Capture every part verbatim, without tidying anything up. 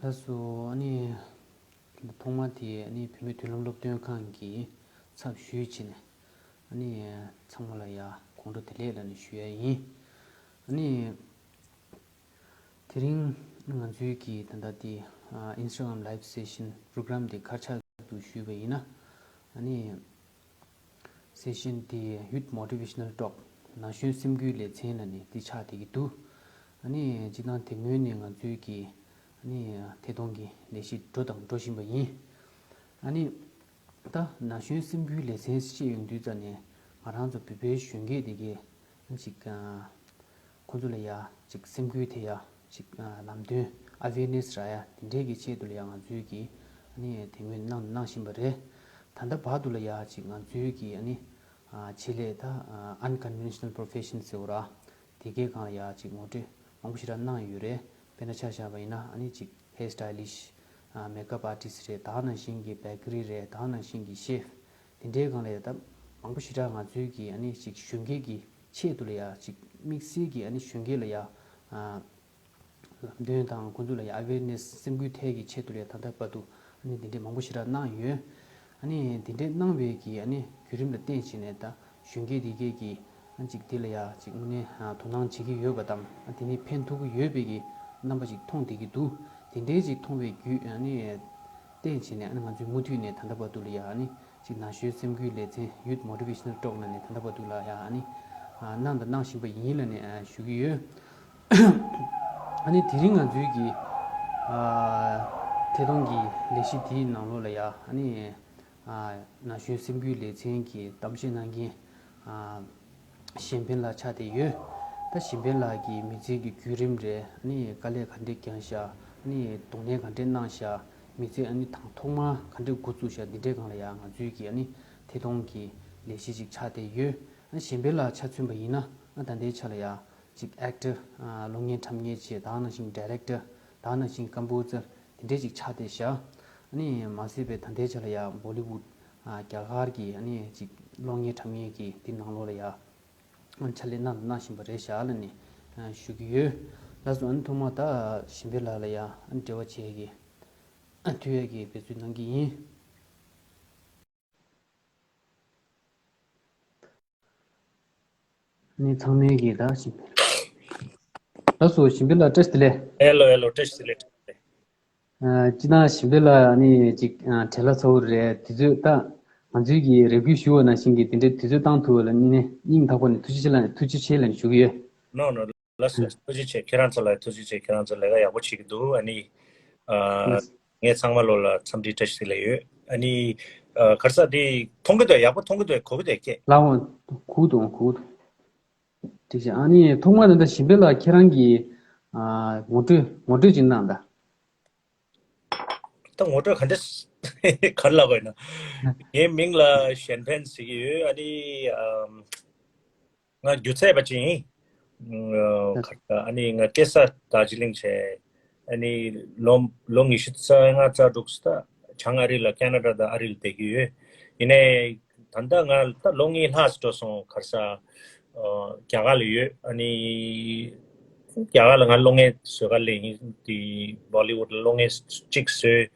ལགས་སོ། ཨ་ནི་ཐོག་མ་དེ་ཨ་ནི་བུད་མེད་མདུན་ལམ་སློབ་སྟོན་ཁང་གི་ཚབ་ཞུས་བྱས་ནས་ཨ་ནི་ཚང་མ་ལ་ཡ་དགོང་དྲོ་བདེ་ལེགས་ལབ་ནས་ཞུ་ཡ་ཡིན། ཨ་ནི་དེ་རིང་ང་ཚོའི་གི་ད་ལྟ་དེ་ཨ་Instagram live session program དེ་ག་རེ་ཆགས་འདུག་ཞུས་པ་ཡིན་ན། ཨ་ནི་སེ་ཤན་དེ་Youth Motivational Talk ན་གཞོན་སེམས་འགུལ་ལེ་ཚན་ལབ་ནས་དེ་ཆགས་བསྡད་ཀྱི་འདུག་ཨ་ནི་སྤྱིར་བཏང་དེ་སྔོན་ནས་ང་ཚོའི་གི་ཨ་ནི་ཐད་གཏོང་གི་ལས་གཞི་འགྲོ་དང་འགྲོ་བཞིན་པ་ཡིན། ཨ་ནི་ད་ན་གཞོན་སེམས་འགུལ་ལེ་ཚན་ཞེས་ཡོང་དུས་ཙ་ནས་ང་རང་ཚོ་བོད་པའི་གཞོན་སྐྱེས་དེ་གས་ཅིག་ཁོང་ཚོ་ལ་ཡ་ཅིག་སེམས་འགུལ་ཐེབས་ཡ་ཅིག་ལམ་སྟོན་awareness རག་ཡ་དེ་འདྲའི་གི་ཆེད་དུ་ལ་ཡ་ང་ཚོའི་གི་ཨ་ནི་དེ་སྔོན་གནང་གནང་བཞིན་པ་རེད། ད་ལྟ་བར་དུ་ལ་ཡ་ཅིག་ང་ཚོའི་གི་ཨ་ནི་ཆེད་ལས་ད་unconventional profession ཟེར་བ་ར་དེ་གའི་སྒང་ལ་ཡ་ཅིག་ངོ་སྤྲོད་མང་པོ་ཞེ་དྲག་གནང་ཡོད་རེད། དཔེར་ན་ཆ་བཞག་པ་ཡིན་ན་ཨ་ནི་ཅིག་hair stylist makeup artist རེད། ད་ནང་བཞིན་གི་bakery རེད། ད་ནང་བཞིན་གི་chef དེ་འདྲའི་སྒང་ལ་ཡ་ད་མང་པོ་ཞེ་དྲག་ང་ཚོའི་གི་ཨ་ནི་ཅིག་གཞོན་སྐྱེས་ཀྱི་ཆེད་དུ་ལ་ཡ་ཅིག་དམིགས་བསལ་གྱི་ཨ་ནི་གཞོན་སྐྱེས་ལ་ཡ་ལམ་སྟོན་དང་ཁོང་ཚོ་ལ་ཡ་awareness སེམས་འགུལ་ཐད་ཀྱི་ཆེད་དུ་ལ་ཡ་ད་ལྟ་བར་དུ་ཨ་ནི་དེ་འདྲའི་མང་པོ་ཞེ་དྲག་གནང་ཡོད། ཨ་ནི་དེ་འདྲའི་གནང་བའི་གི་ཨ་ནི་བརྒྱུད་རིམ་ལ་བརྟེན་བྱས་ནས་ད་གཞོན་སྐྱེས་དེ་གས་ཀྱི་ཨ་ཅིག་དེ་ལ་ཡ་ཅིག་དངོས་གནས་དོ་སྣང་བྱེད་ཀྱི་ཡོད་པ་དང་ཨ་དེ་ནི་ཕན་ཐོགས་ཀྱི་ཡོད་པའི་གི་རྣམ་པ་ཅིག་མཐོང་བསྡད་ཀྱི་འདུག་དེ་འདྲའི་ཅིག་མཐོང་བའི་བརྒྱུད་ཨ་ནི་བརྟེན་བྱས་ནས་ཨ་ནི་ང་ཚོས་མུ་མཐུད་ནས་ད་ལྟ་བར་དུ་ལ་ཡ་ཨ་ནི་ཅིག་ན་གཞོན་སེམས་འགུལ་ལེ་ཚན་Youth Motivational Talk ནང་ནས་ད་ལྟ་བར་དུ་ལ་ཡ་ཨ་ནི་གནང་དང་གནང་བཞིན་པ་ཡིན་ལབ་ནས་ཞུ་གི་ཡོད། ཨ་ནི་དེ་རིང་ང་ཚོའི་གི་ཐད་གཏོང་གི་ལས་གཞི་དེའི་ནང་ལོགས་ལ་ཡ་ཨ་ནི་ན་གཞོན་སེམས་འགུལ་ལེ་ཚན་གྱི་གཏམ་བཤད་གནང་མཁན་གཞན་ཕན་ལགས་ཆགས་བསྡད་ཡོད། ད་གཞན་ཕན་ལགས་ཀྱིས་མི་ཚེ་གི་བརྒྱུད་རིམ་རེད། ཨ་ནི་དཀའ་ལས་ག་འདྲས་བརྒྱབ་ཤག་ཨ་ནི་གདོང་ལེན་ག་འདྲས་གནང་ཤག་མི་ཚེ་ཨ་ནི་དང་ཐོག་མ་ག་འདྲས་འགོ་བཙུགས་ཤག་འདི་འདྲའི་སྒང་ལ་ཡ་ང་ཚོའི་གི་ཨ་ནི་ཐད་གཏོང་གི་ལས་གཞི་ཅིག་ཆགས་བསྡད་ཡོད། ཨ་གཞན་ཕན་ལགས་ཆ་མཚོན་པ་ཡིན་ན་ཨ་ད་ལྟའི་ཆ་ལ་ཡ་ཅིག་actor གློག་བརྙན་འཁྲབ་མཁན་བྱས། ད་ནང་བཞིན་director ད་ནང་བཞིན་composer དེ་འདྲས་ཅིག་ཆགས་བསྡད་ཤག་ཨ་ནི་མ་ཟད་པའི་ད་ལྟའི་ཆ་ལ་ཡ་Bollywood རྒྱ་གར་གྱི་ཨ་ནི་ཅིག་གློག་བརྙན་འཁྲབ་མཁན་གྱི་དེ་ནང་ལོགས་ལ་ཡ་ཕྱག་ལས་གནང་གནང་བཞིན་པ་རེད་ཤག་ལབ་ནས་ཞུ་གི་ཡོད། ལགས་སོ། ཨ་ནི་ཐོག་མ་ད་གཞན་ཕན་ལགས་ལ་ཡ་ཨ་ནི་འབྲེལ་བ་བྱེད་ཡས་ཀྱི་ཨ་ཐུགས་ཡས་ཀྱི་འབད་བརྩོན་གནང་གི་ཡིན། ནི་ཚང་མས་ཀྱིས་ད་ཞིམ་པའི། ལགས་སོ། ཞིམ་པའི་ལགས་བཀྲ་ཤིས་བདེ་ལེགས། ཧེ་ལོ་ཧེ་ལོ། བཀྲ་ཤིས་བདེ་ལེགས། ཨ་སྤྱིར་བཏང་ཞིམ་པའི་ལགས་ནི་ཅིག་ཨ་བྲེལ་བ་ཚ་བོ་རེད། དུས་ཚོད་ད་ང་ཚོའི་གི་རེ་སྐུལ་ཞུ་བ་ནང་བཞིན་གྱི་དེ་འདྲའི་དུས་ཚོད་བཏང་ཐུབ་པ་ལ་ནི་ནི་སྙིང་ཐག་པ་ནས་ཐུགས་རྗེ་ཆེ་ལ་ཐུགས་རྗེ་ཆེ་ལབ་ཞུ་གི་ཡོད། ནོ་ནོ། ལགས་སོ། ཐུགས་རྗེ་ཆེ། ཁྱེད་རང་ཚོ་ལ་ཐུགས་རྗེ་ཆེ། ཁྱེད་རང་ཚོ་ལས་ཀ་ཡག་པོ་བྱེད་ཀྱི་འདུག་ཨ་ནི་ཨ་ངས་ཚང་མ་ལོ་ལ་འཚམས་འདྲི་བཀྲ་ཤིས་བདེ་ལེགས་ཡོད། ཨ་ནི་ཨ་ག་རེ་ཟེར། དེ་མཐོང་གི་འདུག་ཡག་པོ་མཐོང་གི་འདུག་གོ་གི་འདུག་ཁྱེད། ལགས་འོང་། གུག་འདུག་གུག་འདུག་ཐུགས་རྗེ་ཆེ། ཨ་ནི་ཐོག་མར་ད་ལྟ་ཞིམ་པའི་ལགས་ཁྱེད་རང་གིས་ཨ་ངོ་སྤྲོད་ངོ་སྤྲོད་ཅིག་གནང་དང་། ད་ངོ་སྤྲོད་ག་འདྲ་ག་རེ་ལབ་དགོས་ན། ངའི་མིང་ལ་གཞན་ཕན་ཟེར་གྱི་ཡོད། ཨ་ནི་ཨམ་ང་སྒྱུ་རྩལ་པ་ཅིག་ཡིན། ཨ་ཨ་ནི་ང་སྐྱེས་ས་རྡོ་རྗེ་གླིང་བྱས། ཨ་ནི་ལོ་ལོ་ཉི་ཤུ་རྩ་ལྔ་རྩ་དྲུག་ཙམ་ད་བྱང་ཨ་རི་ལ་ཁེ་ན་ཌ་དང་ཨ་རི་ལ་བསྡད་ཀྱི་ཡོད། ཡིན་ནའི་ད་ལྟ་ང་ད་ལོ་ལྔའི་ལྷག་ཙམ་འགྲོ་སོང་ག་རེ་ཟེར། ཨ་རྒྱ་གར་ལ་ཡོད། ཨ་ནི་རྒྱ་གར་ལ་ང་གློག་བརྙན་བཟོ་གར་སླེབས་ཡིན། དེ་Bollywood ལ་གློག་བརྙན་གཅིག་བཟོས།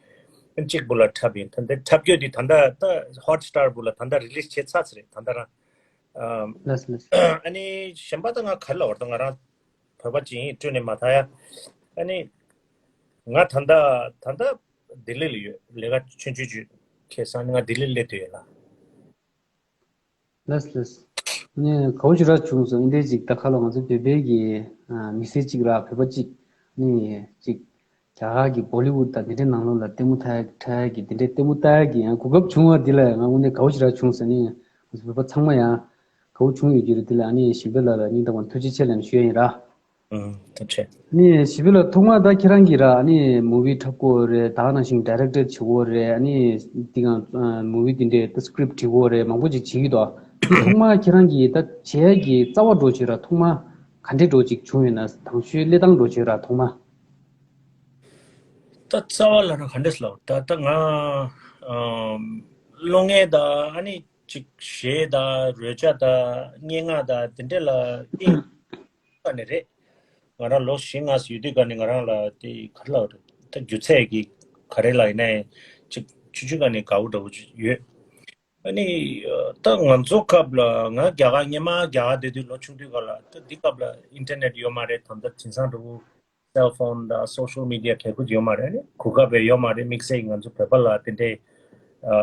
གཅིག་བུ་ལ་འཁྲབ་ཡིན། ད་ལྟ་འཁྲབ་རྒྱུ་དེ་ད་ལྟ་ད་Hotstar བུ་ལ་ད་ལྟ་release བྱས་ཚར་ཚར་རེད། ད་ལྟ་རང་། ཨམ། ལགས་ལགས། ཨ་ནི་གཞན་པ་ད་ང་ག་རེ་ལབ་དགོས་རེད། ད་ང་རང་བོད་པ་ཅིག་ཡིན། སྤྲོས་ནས་མ་ཐག་ཡ། ཨ་ནི་ང་ད་ལྟ་ད་ལྟ་ལྡི་ལི་ལ་ཡོད། ལས་ཀ་ཆུང་ཆུང་ཅིག་ཁེ་སང་ནི་ང་ལྡི་ལི་སླེབས་བསྡད་ཡོད་ལ། ལགས་ལགས། ཨ་ནི་དགའ་པོ་ཞེ་དྲག་བྱུང་སོང་། འདི་འདྲའི་ཅིག་ད་ཁ་ལོ་ང་ཚོ་བོད་པའི་གི་ཨ་མི་སེར་གཅིག་ར་བོད་པ་གཅིག་ནི་ཅིག་རྒྱ་གར་གྱི་Bollywood དང་དེ་འདྲའི་ནང་ལོགས་ལ་ལྟད་མོ་ལྟ་ཡ་འཁྲབ་ཡ་གི་དེ་འདྲའི་ལྟད་མོ་ལྟ་ཡ་གི་ཡང་གོ་སྐབས་བྱུང་བ་འདི་ལ་ང་དངོས་གནས་དགའ་པོ་ཞེ་དྲག་བྱུང་ཟེར་ནས་ང་ཚོ་བོད་པ་ཚང་མ་ཡང་དགའ་པོ་བྱུང་ཡོད་ཀྱི་རེད། འདི་ལ་ཨ་ནི་ཞིམ་པའི་ལགས་ལ་སྙིང་ཐག་པ་ནས་ཐུགས་རྗེ་ཆེ་ལབ་ནས་ཞུ་ཡ་ཡིན་ར། ཨུམ། ཐུགས་རྗེ་ཆེ། ཨ་ནི་ཞིམ་པའི་ལགས་ཐོག་མར་ད་ཁྱེད་རང་གིས་ར་ཨ་ནི་movie འཁྲབ་དགོས་རེད། ད་ནང་བཞིན་director བྱེད་དགོས་རེད། ཨ་ནི་འདི་ག་movie འདི་འདྲའི་ད་script བྲིས་དགོས་རེད། མང་པོ་ཅིག་བྱེད་ཀྱི་འདུག་ཐོག་མར་ཁྱེད་རང་གིས་ད་བྱེད་ཡ་གི་རྩ་བ་འགྲོ་བྱེད་ར་ཐོག་མར་ག་འདྲས་འགྲོ་ཅིག་བྱུང་ཡོད་ན། དང་ཤོས་སླེབས་སྟངས་འགྲོ་བྱེད་ར་ཐོག་མར། ད་རྩ་བ་ལ་ན་ག་འདྲས་ལབ། ད་ད་ང་ཨམ་གློག་བརྙན་ད་ཨ་ནི་ཅིག་གཞས་ད་རོལ་ཆ་ད་སྙན་ངག་ད་དེ་འདྲས་ལ་ཨིན་ག་ནས་རེད། ང་རང་ལོ་བཞི་ལྔ་ཙམ་ཡོད་དུས་ག་ནས་ང་རང་ལ་དེ་ག་རེ་ལབ་རེད། ད་སྒྱུ་རྩལ་གྱི་ག་རེ་ལ་ཡིན་ནའི་ཅིག་ཆུང་ཆུང་སྒང་ནས་དགའ་བོ་འདྲ་བོ་ཅིག་ཡོད། ཨ་ནི་ད་ང་ཚོ་སྐབས་ལ་ང་རྒྱ་གར་སྔོན་མ་རྒྱ་གར་བསྡད་དུས་ལོ་ཆུང་དུས་སྐབས་ལ་ད་འདི་སྐབས་ལ་ཨིན་ཊར་ནེཊ་ཡོད་མ་རེད། ད་ལྟ་དེང་སང་འདྲ་བོ་སེལ་ཕོན་དང་སོ་ཤལ་མི་ཌི་ཡ་ག་ཡོད་མ་རེད། ཨ་ནི་གོ་སྐབས་ཡོད་མ་རེད། དམིགས་བསལ་ང་ཚོ་བོད་པ་ལ་དེ་འདྲའི་ཨ་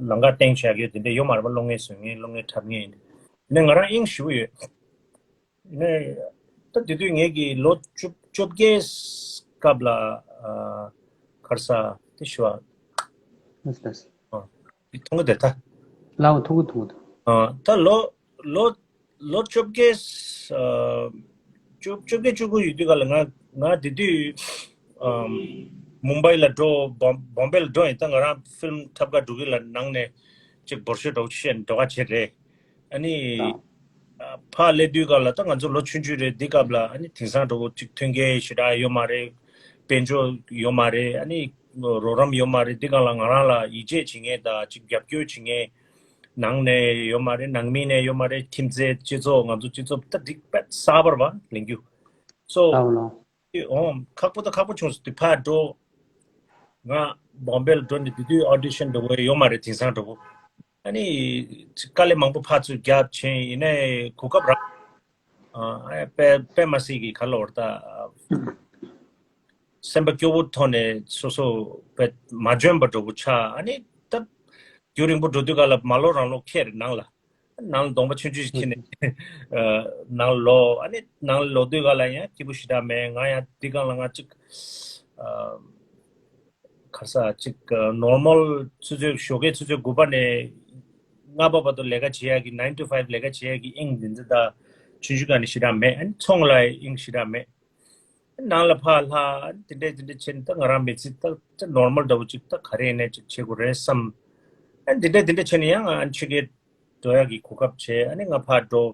ལམ་ཁ་སྟོན་བྱ་རྒྱུ་དེ་འདྲ་ཡོད་མ་རེད་པ། གློག་བརྙན་བཟོ་མཁན་གློག་བརྙན་འཁྲབ་མཁན་ཡིན་ནའི་ང་རང་དབྱིངས་ཞེ་པོ་ཡོད། ནས་ད་དེ་དུས་ངེད་ཀྱི་ལོ་བཅུ་བཅོ་བརྒྱད་སྐབས་ལ་ཨ་ག་རེ་ཟ་དེ་ཞུ་བ། ལགས་ལགས། ཨ་མཐོང་གི་འདུག་ད། ལགས་འོང་། མཐོང་གི་མཐོང་གི་འདུག། ཨ་ད་ལོ་ལོ་ལོ་བཅོ་བརྒྱད་ཨ་བཅུ་བཅོ་བརྒྱད་བཅུ་དགུ་ཡོད་དུས་སྐབས་ལ་ང་ང་དེ་དུས་ཨམ་མུམ་བྷའི་ལ་འགྲོ། བོམ་བོམ་བྷེ་ལ་འགྲོ་ཡིན། ད་ང་རང་ཕིལམ་འཁྲབ་གར་འགྲོ་གི་ལ་ནང་ནས་ཅིག་འབོར་ཤོག་འདྲ་བོ་བཤད་འགྲོ་ག་བྱེད་རེད། ཨ་ནི་ཨ་ཕར་སླེབས་དུས་སྐབས་ལ་ད་ང་ཚོ་ལོ་ཆུང་ཆུང་རེད། འདི་སྐབས་ལ་ཨ་ནི་དེང་སང་འདྲ་བོ་ཅིག་མཐུན་རྐྱེན་ཞེ་དྲག་ཡོད་མ་རེད། དཔལ་འབྱོར་ཡོད་མ་རེད། ཨ་ནི་རོགས་རམ་ཡོད་མ་རེད། འདི་སྒང་ལ་ང་རང་ལ་ཡིད་ཆེས་བྱེད་མཁན་དང་ཅིག་རྒྱབ་སྐྱོར་བྱེད་མཁན་ནང་ནས་ཡོད་མ་རེད། ནང་མི་ནས་ཡོད་མ་རེད། ཁྱིམ་མཚེས་སྤྱི་ཚོགས་ང་ཚོ་སྤྱི་ཚོགས་ད་འགྲིག་པ་གསར་པ་རེད་པ་ལེན་རྒྱུ། སོ་ཨོ་ཁག་པོ་དང་ཁག་པོ་བྱུང་སོང་། དེ་ཕར་འགྲོ། ང་བོམ་བྷེ་ལ་འགྲོ་ནས་དེ་དུས་ཨོ་ཌི་ཤན་འདྲ་བོ་ཡོད་མ་རེད། དེང་སང་འདྲ་བོ། ཨ་ནི་དཀའ་ལས་མང་པོ་ཕར་ཚུར་རྒྱབ་ཕྱིན། ཡིན་ནའི་གོ་སྐབས་རག་ཨ་དཔེ་དཔེ་མ་སྲིད་ཀྱི་ག་ལབ་དགོས་རེད་ད། སེམས་པ་སྐྱོ་བོ་ཐོག་ནས་སོ་སོ་དཔེ་མ་འཇོན་པ་འདྲ་བོ་ཆགས། ཨ་ནི་ད་རྒྱུན་རིང་པོ་འགྲོ་དུས་སྐབས་ལ་མ་ལོག་རང་ལོག་ཁྱེར་ནང་ལ། ནང་ལ་གདོང་པ་ཆུང་ཆུང་ཞིག་ཁྱེར་ནས་ཨ་ནང་ལ་ལོག་ཨ་ནི་ནང་ལ་ལོག་དུས་སྐབས་ལ་ཡང་སྐྱིད་པོ་ཞེ་དྲག་མེད། ང་ཡང་འདི་སྒང་ལ་ང་ཅིག་ཨ་ག་རེ་ཟ་ཅིག་ཨ་ནོར་མལ་ཆུ་ཚོད་ཞོགས་ཀའི་ཆུ་ཚོད་དགུ་པ་ནས་ལྔ་པ་བར་དུ་ལས་ཀ་བྱེད་ཡག་གི་nine to five ལས་ཀ་བྱེད་ཡག་གི་དབྱིངས་འདི་འདི་ད་ཆུང་ཆུང་སྒང་ནས་ཞེ་དྲག་མེད། ཨ་ནི་ཚོང་ལ་དབྱིངས་ཞེ་དྲག་མེད། ནང་ལ་ཕར་ལྷག་དེ་འདྲས་དེ་འདྲས་བྱས་ནས་ད་ང་རང་མི་ཚེ་ད་ད་ནོར་མལ་འདྲ་བོ་ཅིག་ད་ག་རེ་ཡིན་ནའི་ཅིག་བྱེད་དགོས་རེད་བསམ། ཨ་དེ་འདྲས་དེ་འདྲས་བྱས་ནས་ཡང་ཨ་ཕྱི་རྒྱལ་འགྲོ་ཡག་གི་གོ་སྐབས་བྱས། ཨ་ནི་ང་ཕར་འགྲོ།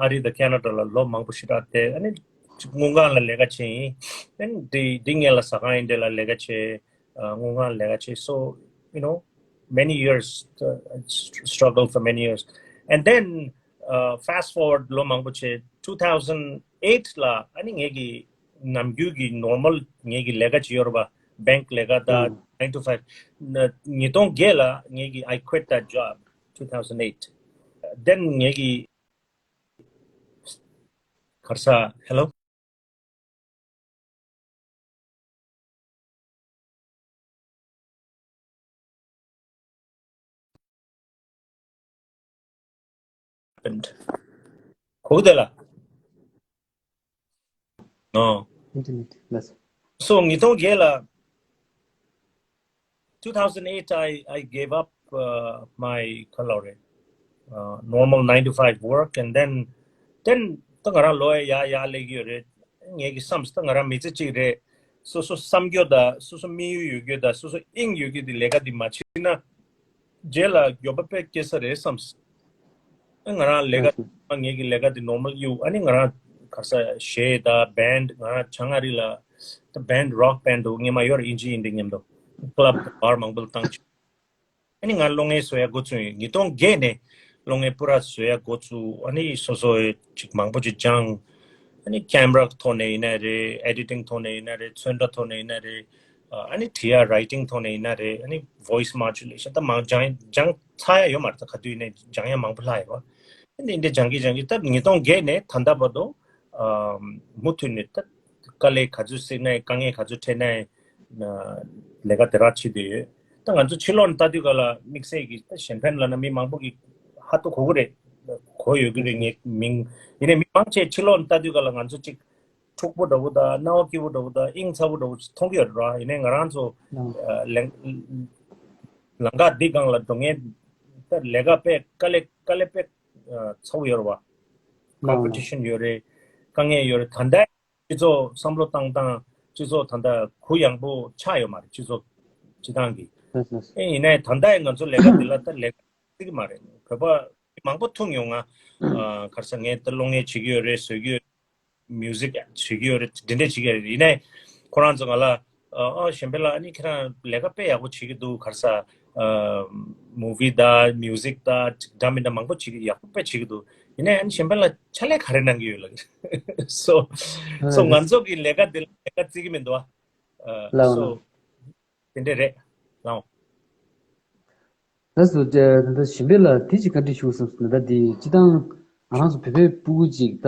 ཨ་རི་དང་ཁེ་ན་ཌ་ལ་ལོ་མང་པོ་ཞེ་དྲག་བསྡད། ཨ་ནི་ཅིག་དངུལ་ཁང་ལ་ལས་ཀ་བྱས་ཡིན། ཨ་ནི་དེ་དེ་སྔོན་ལ་ཟ་ཁང་ཡིན་དེ་ལ་ལས་ཀ་བྱས། ཨ་དངུལ་ཁང་ལ་ལས་ཀ་བྱས། So you know many years, uh, struggle for many years, and then uh, fast forward ལོ་མང་པོ་བྱས། two thousand eight ལ་ཨ་ནི་ངེད་ཀྱི་ནམ་རྒྱུན་གྱི་ནོར་མལ་ངེད་ཀྱི་ལས་ཀ་ཅིག་ཡོད་རེད་པ། བེང་ལས་ཀ་དང་ནའིན་ཊུ་ཕའིབ། ཉིས་སྟོང་བརྒྱད་ལ་ངེད་ཀྱི་I quit that job, two thousand eight. Then ངེད་ཀྱི་ག་རེ་ཟ། Hello? Happened. གོ་གི་འདུག་ལགས། ཨོ། Internet. Yes. So ཉིས་སྟོང་བརྒྱད་ལ, two thousand eight, I, I gave up uh, my ག་ལབ་རེད། Uh, normal nine to five work, and then, then ད་ང་རང་ལོ་ཡར་ཡར་སླེབས་ཀྱི་ཡོད་རེད། ངེད་ཀྱི་བསམ་ད་ང་རང་མི་ཚེ་གཅིག་རེད། སོ་སོ་བསམ་རྒྱུ་དང་སོ་སོ་དམིགས་ཡུལ་ཡོད་རྒྱུ་དང་སོ་སོ་དབྱིངས་ཡོད་རྒྱུ་དེ་ལས་ཀ་འདི་མ་བྱེད་ན། རྗེས་ལ་འགྱོད་པ་དཔེ་སྐྱེ་ས་རེད་བསམ། ཨ་ང་རང་ལས་ཀ་ངེད་ཀྱི་ལས་ཀ་འདི་ནོར་མལ་གཡུག་ཨ་ནི་ང་རང་ག་རེ་ཟ་གཞས་དང་བེན་ཌི། ང་རང་བྱང་ཨ་རི་ལ་ད་བེན་ཌི་རོག་བེན་ཌི་འདུག་སྔོན་མ་ཡོད་རེད། དབྱིན་ཇི་ཡིན་དེ་སྔོན་དུ་ཀླབ་དང་བར་མང་པོ་ལ་བཏང་བྱས། ཨ་ནི་ང་གློག་བརྙན་བཟོ་ཡ་འགོ་བཙུགས་ཡིན། ཉིས་སྟོང་བརྒྱད་ནས་གློག་བརྙན་པུ་ར་བཟོ་ཡ་འགོ་བཙུགས། ཨ་ནི་སོ་སོའི་ཅིག་མང་པོ་ཅིག་སྦྱངས། ཨ་ནི་ཀེམ་ར་ཐོག་ནས་ཡིན་ན་རེད། ཨེ་ཌི་ཊིང་ཐོག་ནས་ཡིན་ན་རེད། ཚོན་ཁྲ་ཐོག་ནས་ཡིན་ན་རེད། ཨ་ནི་འབྲི་ཡ་རའི་ཊིང་ཐོག་ནས་ཡིན་ན་རེད། ཨ་ནི་ཝོ་ཡི་སི་མོ་ཌུ་ལེ་ཤན་ད་མང་སྦྱངས་སྦྱངས་ཚར་ཡ་ཡོད་མ་རེད། ད་ག་དུས་ནས་སྦྱང་ཡ་མང་པོ་ལྷག་ཡོད་པ། ཨ་ནི་འདི་འདྲ་སྦྱང་གི་སྦྱང་གི་ད་ཉིས་སྟོང་བརྒྱད་ནས་ད་ལྟ་བར་དུ་ཨ་མུ་མཐུད་ནས་ད་དཀའ་ལས་ག་ཚོད་སེལ་ན་ཡང་དཀའ་ངལ་ག་ཚོད་འཕྲད་ན་ཡང་ལས་ཀ་དེ་རག་བྱེད་བསྡད་ཡོད། ད་ང་ཚོ་ཕྱི་ལོགས་ནས་ལྟ་དུས་ག་ལ་དམིགས་བསལ་གྱི་ད་གཞན་ཕན་ལབ་ན་མི་མང་པོ་གི་ཧ་ཏོ་གོ་གི་རེད། གོ་ཡོད་ཀྱི་རེད། ངའི་མིང་ཡིན་ནའི་མི་མང་ཆེ་ཕྱི་ལོགས་ནས་ལྟ་དུས་ག་ལ་ང་ཚོ་གཅིག་འཁྲུག་པོ་འདྲ་བོ་དང་སྣང་བ་སྐྱིད་པོ་འདྲ་བོ་མཐོང་གི་ཡོད་རེད་བ། ཡིན་ནའི་ང་རང་ཚོ་ལས་ལམ་ཁ་འདི་སྒང་ལ་འགྲོ་མཁན་ད་ལས་ཀ་དཔེ་དཀའ་ལས་དཀའ་ལས་དཔེ་ཚ་བོ་ཡོད་རེད་བ། ཀོམ་པི་ཊི་ཤན་ཡོད་རེད། དཀའ་ངལ་ཡོད་རེད། ད་ལྟ་སྤྱི་ཚོགས་བསམ་བློ་བཏང་སྟངས་སྤྱི་ཚོགས་ད་ལྟ་གུ་ཡངས་པོ་ཆགས་ཡོད་མ་རེད། སྤྱི་ཚོགས་སྤྱི་བཏང་གི། ཨེ་ཡིན་ནའི་ད་ལྟ་ཡི་ང་ཚོ་ལས་ཀ་འདི་ལ་ད་ལས་ཀ་བརྩི་གི་མ་རེད། བོད་པ་མང་པོ་ཐུག་མྱོང་ང་། ཨ་ག་རེ་ཟ་ངས་ད་གློག་བརྙན་བྱེད་ཀྱི་ཡོད་རེད། བཟོ་གི་ཡོད། མིའུ་ཟིག་བྱེད་ཀྱི་ཡོད་རེད། འདི་འདྲས་བྱེད་ཀྱི་ཡོད་རེད། ཡིན་ནའི་ཁོ་རང་ཚོ་ང་ལ་ཨ་ཨ་གཞན་ཕན་ལ་ཨ་ནི་ཁྱེད་རང་ལས་ཀ་དཔེ་ཡག་པོ་བྱེད་ཀྱི་འདུག་ག་རེ་ཟ། ཨ་མུ་བི་དང་མིའུ་ཟིག་དང་འདྲ་མི་འདྲ་མང་པོ་བྱེད་ཀྱི་ཡག་པོ་དཔེ་བྱེད་ཀྱི་འདུག་ཡིན་ནའི་ཨ་ནི་གཞན་ཕན་ལ་ཕྱག་ལས་ག་རེ་གནང་གི་ཡོད་ལབ་ཀྱི་རེད། སོ་སོ་ང་ཚོ་གི་ལས་ཀ་འདི་ལ་ལས་ཀ་བརྩི་གི་མི་འདུག་ཨ། ལགས་སོ། དེ་འདྲས་རེད། ལགས། ལགས་སོ། ད་ལྟ་གཞན་པ་ལ་དེ་ཅིག་བཀའ་འདྲི་ཞུ་བསམ་སོང་། ད་ལྟ་དེ་སྤྱིར་བཏང་ང་རང་ཚོ་བོད་པའི་སྤུ་གུ་ཅིག་ད་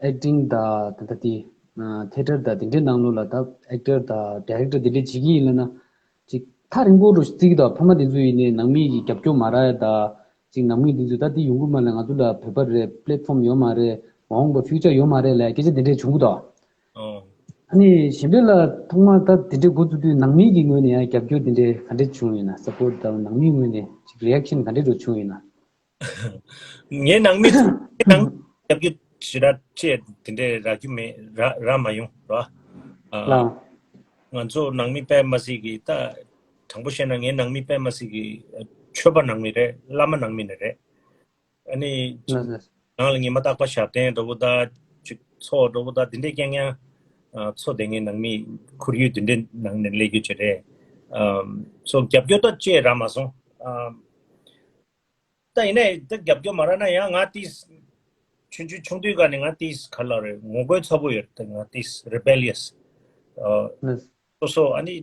ཨེག་ཊིང་དང་ད་ལྟ་དེ་ཐི་ཡེ་ཊར་དང་དེ་འདྲའི་ནང་ལོགས་ལ་ད་ཨེག་ཊར་དང་ཌི་རེག་ཊར་དེ་འདྲས་བྱེད་ཀྱི་ཡིན་ལབ་ན། ཅིག་ཐག་རིང་པོ་རུ་བརྩི་གི་འདུག་ཕ་མ་དེ་ཚོ་ཡིན་ནའི་ནང་མི་གི་རྒྱབ་སྐྱོར་མ་རག་ཡ་ད། ཅིག་ནང་མི་དེ་ཚོས་ད་འདི་ཡོང་གི་མ་རེད། ང་ཚོ་ལ་བོད་པ་རེད། པི་ལེཊ་ཕོམ་ཡོད་མ་རེད། མ་འོངས་པ་ཕིའུ་ཅར་ཡོད་མ་རེད་ལབ་སྐད་ཆ་དེ་འདྲས་བྱུང་གི་འདུག་ཨོ། ཨ་ནི་གཞན་པ་ལ་ཐོག་མར་ད་དེ་འདྲས་འགོ་བཙུགས་དུས་ནང་མི་གི་ངོས་ནས་ཡང་རྒྱབ་སྐྱོར་དེ་འདྲས་ག་འདྲས་བྱུང་ཡོད་ན། སཔོརྚ་དང་ནང་མིའི་ངོས་ནས་ཅིག་རི་ཨེག་ཤན་ག་འདྲས་འདྲ་བྱུང་ཡོད་ན། ངའི་ནང་མི་ཚོ་ངའི་ནང་རྒྱབ་སྐྱོར་ཞེ་དྲག་བྱས་དེ་འདྲས་རག་རྒྱུ་མེད། རག་རག་མ་ཡོང་ར། ཨ། ལགས། ང་ཚོ་ནང་མི་དཔེ་མ་སྲིད་ཀྱི་ད། དྲང་པོ་བཤད་ན་ངའི་ནང་མི་དཔེ་མ་སྲིད་ཀྱི་ཆོས་པ་ནང་མི་རེད། བླ་མ་ནང་མི་ནི་རེད། ཨ་ནི་ལགས་ལགས། ནང་ལ་ཉི་མ་རྟག་པར་ཞབས་བརྟན་འདྲ་པོ་ད་ཅིག་ཚོགས་འདྲ་པོ་ད་དེ་འདྲས་རྐྱང་རྐྱང་ཚོགས་བསྡད་མཁན་ནང་མི་ཁོར་ཡུག་དེ་འདྲས་ནང་ནས་སླེབས་རྒྱུ་ཅིག་རེད། ཨམ། སོ་རྒྱབ་སྐྱོར་ད་བཅས་རག་མ་སོང་། ཨམ། ད་ཡིན་ནའི་ད་རྒྱབ་སྐྱོར་མ་རག་ན་ཡང་ང་ཏིས་ཆུང་ཆུང་ཆུང་དུས་ཀ་ནས་ང་ཏིས་ག་ལ་རེད། ངོ་རྒོལ་ཚ་པོ་ཡོད་རེད། ད་ང་ཏིས་རི་བེ་ལི་ཡས། ཨ། ལགས། སོ་སོ་ཨ་ནི་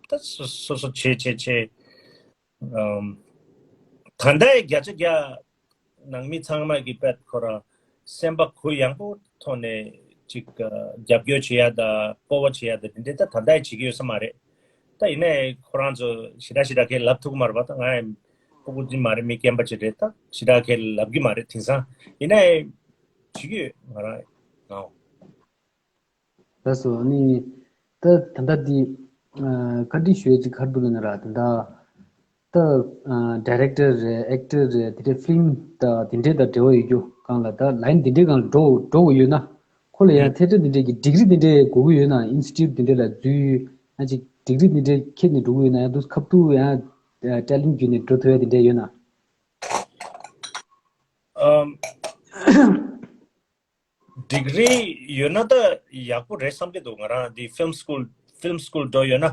ད་སོ་སོ་སོ་བྱེད་བྱེད་བྱེད། ཨམ། ད་ལྟའི་བརྒྱ་ཆ་བརྒྱ་ནང་མི་ཚང་མ་གི་དཔེ་ཁོ་རང་སེམས་པ་གུ་ཡངས་པོ་ཐོག་ནས་ཅིག་ཨ། རྒྱབ་སྐྱོར་བྱེད་ཡ་ད་སྤོབས་པ་བྱེད་ཡ་ད་དེ་འདྲས་ད་ད་ལྟའི་བྱེད་ཀྱི་ཡོད་ས་མ་རེད། ད་ཡིན་ནའི་ཁོ་རང་ཚོ་ཞེ་དྲག་ཞེ་དྲག་གས་ལབ་ཐུབ་ཀྱི་མ་རེད་པ། ད་ང་ཡང་སྤུ་གུ་ཅིག་མ་རེད། མི་རྒན་པ་ཅིག་རེད། ད་ཞེ་དྲག་གས་ལབ་ཀྱི་མ་རེད། དེང་སང་ཡིན་ནའི་བྱེད་ཀྱི་ཡོད་ང་རང་ངའོ། ལགས་སོ། ཨ་ནི་ད་ད་ལྟ་འདི་ཨ། བཀའ་འདྲི་ཞུ་ཡས་ཅིག་ག་རེ་འདུག་ལབ་ན་ར། ད་ལྟ་ད་ཨ། ཌི་རེག་ཊར་རེད། ཨེག་ཊར་རེད། དེ་འདྲའི་ཕི་ལིམ་དང་དེ་འདྲའི་དང་འབྲེལ་བ་ཡོད་རྒྱུ་སྒང་ལ་ད་ལའིན་དེ་འདྲའི་སྒང་ལ་འགྲོ་འགྲོ་དགོས་ཡོད་ན། ཁོ་ལ་ཡང་ཐད་ཀར་དེ་འདྲའི་གི་ཌིག་རི་དེ་འདྲའི་དགོས་ཀྱི་ཡོད་ན། ཨིན་སི་ཊི་ཊུཊ་དེ་འདྲའི་ལ་འཛུལ་ཡ་ཅིག་ཌིག་རི་དེ་འདྲའི་ཁྱེར་ནས་འགྲོ་གི་ཡོད་ན། ཡང་དུ་ཁ་ཐུག་ཡང་ཊེ་ལེན་ཊི་བརྒྱུད་ནས་འགྲོ་ཐུབ་ཡ་དེ་འདྲའི་ཡོད་ན། ཨམ། ཌིག་རི་ཡོད་ན་ད་ཡག་པོ་རེད་བསམ་གྱི་འདུག་ང་རང་འདི་ཕིལམ་སི་ཀུལ་ཕིལམ་སི་ཀུལ་འགྲོ་ཡོད་ན།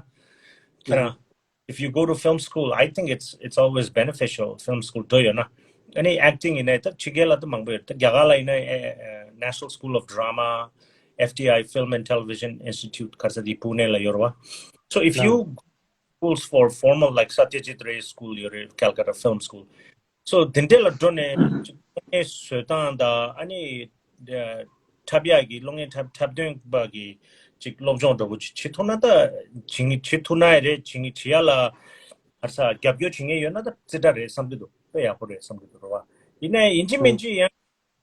ཁྱེད་རང་if you go to film school, I think it's it's always beneficial. Film school འགྲོ་ཡོད་ན། ཨ་ནི་ཨེག་ཊིང་ཡིན་ནའི་ད་ཕྱི་རྒྱལ་ལ་ད་མང་པོ་ཡོད། ད་རྒྱ་གར་ལ་ཡིན་ན་National School of Drama, F T I Film and Television Institute ག་རེ་ཟེར་དེ་པུ་ནེ་ལ་ཡོད་རེད་བ། So if you schools for formal like Satyajit Ray School ཡོད་རེད། Calcutta Film School. So དེ་འདྲས་ལ་འགྲོ་ནས་ཅིག་སློབ་གཉེར་བཟོ་སྟངས་དང་ཨ་ནི་འཁྲབ་ཡག་གི་སློབ་གཉེར་འཁྲབ་འཁྲབ་སྟོན་པ་གི་ཅིག་སློབ་སྦྱོང་འདྲ་པོ་ཅིག་བྱེད་ཐུབ་ན་ད་བྱེད་ངེས་བྱེད་ཐུབ་ན་ཡ་རེད། བྱེད་ངེས་བྱེད་ཡ་ལ་ཧར་ས་རྒྱབ་སྐྱོར་བྱེད་ངེས་ཡོད་ན་ད་རྩེ་གྲ་རེད་བསམ་གྱི་འདུག་དཔེ་ཡག་པོ་རེད་བསམ་གྱི་འདུག་རེད་བ། ཡིན་ནའི་ཡིན་གཅིག་མིན་གཅིག་ཡང་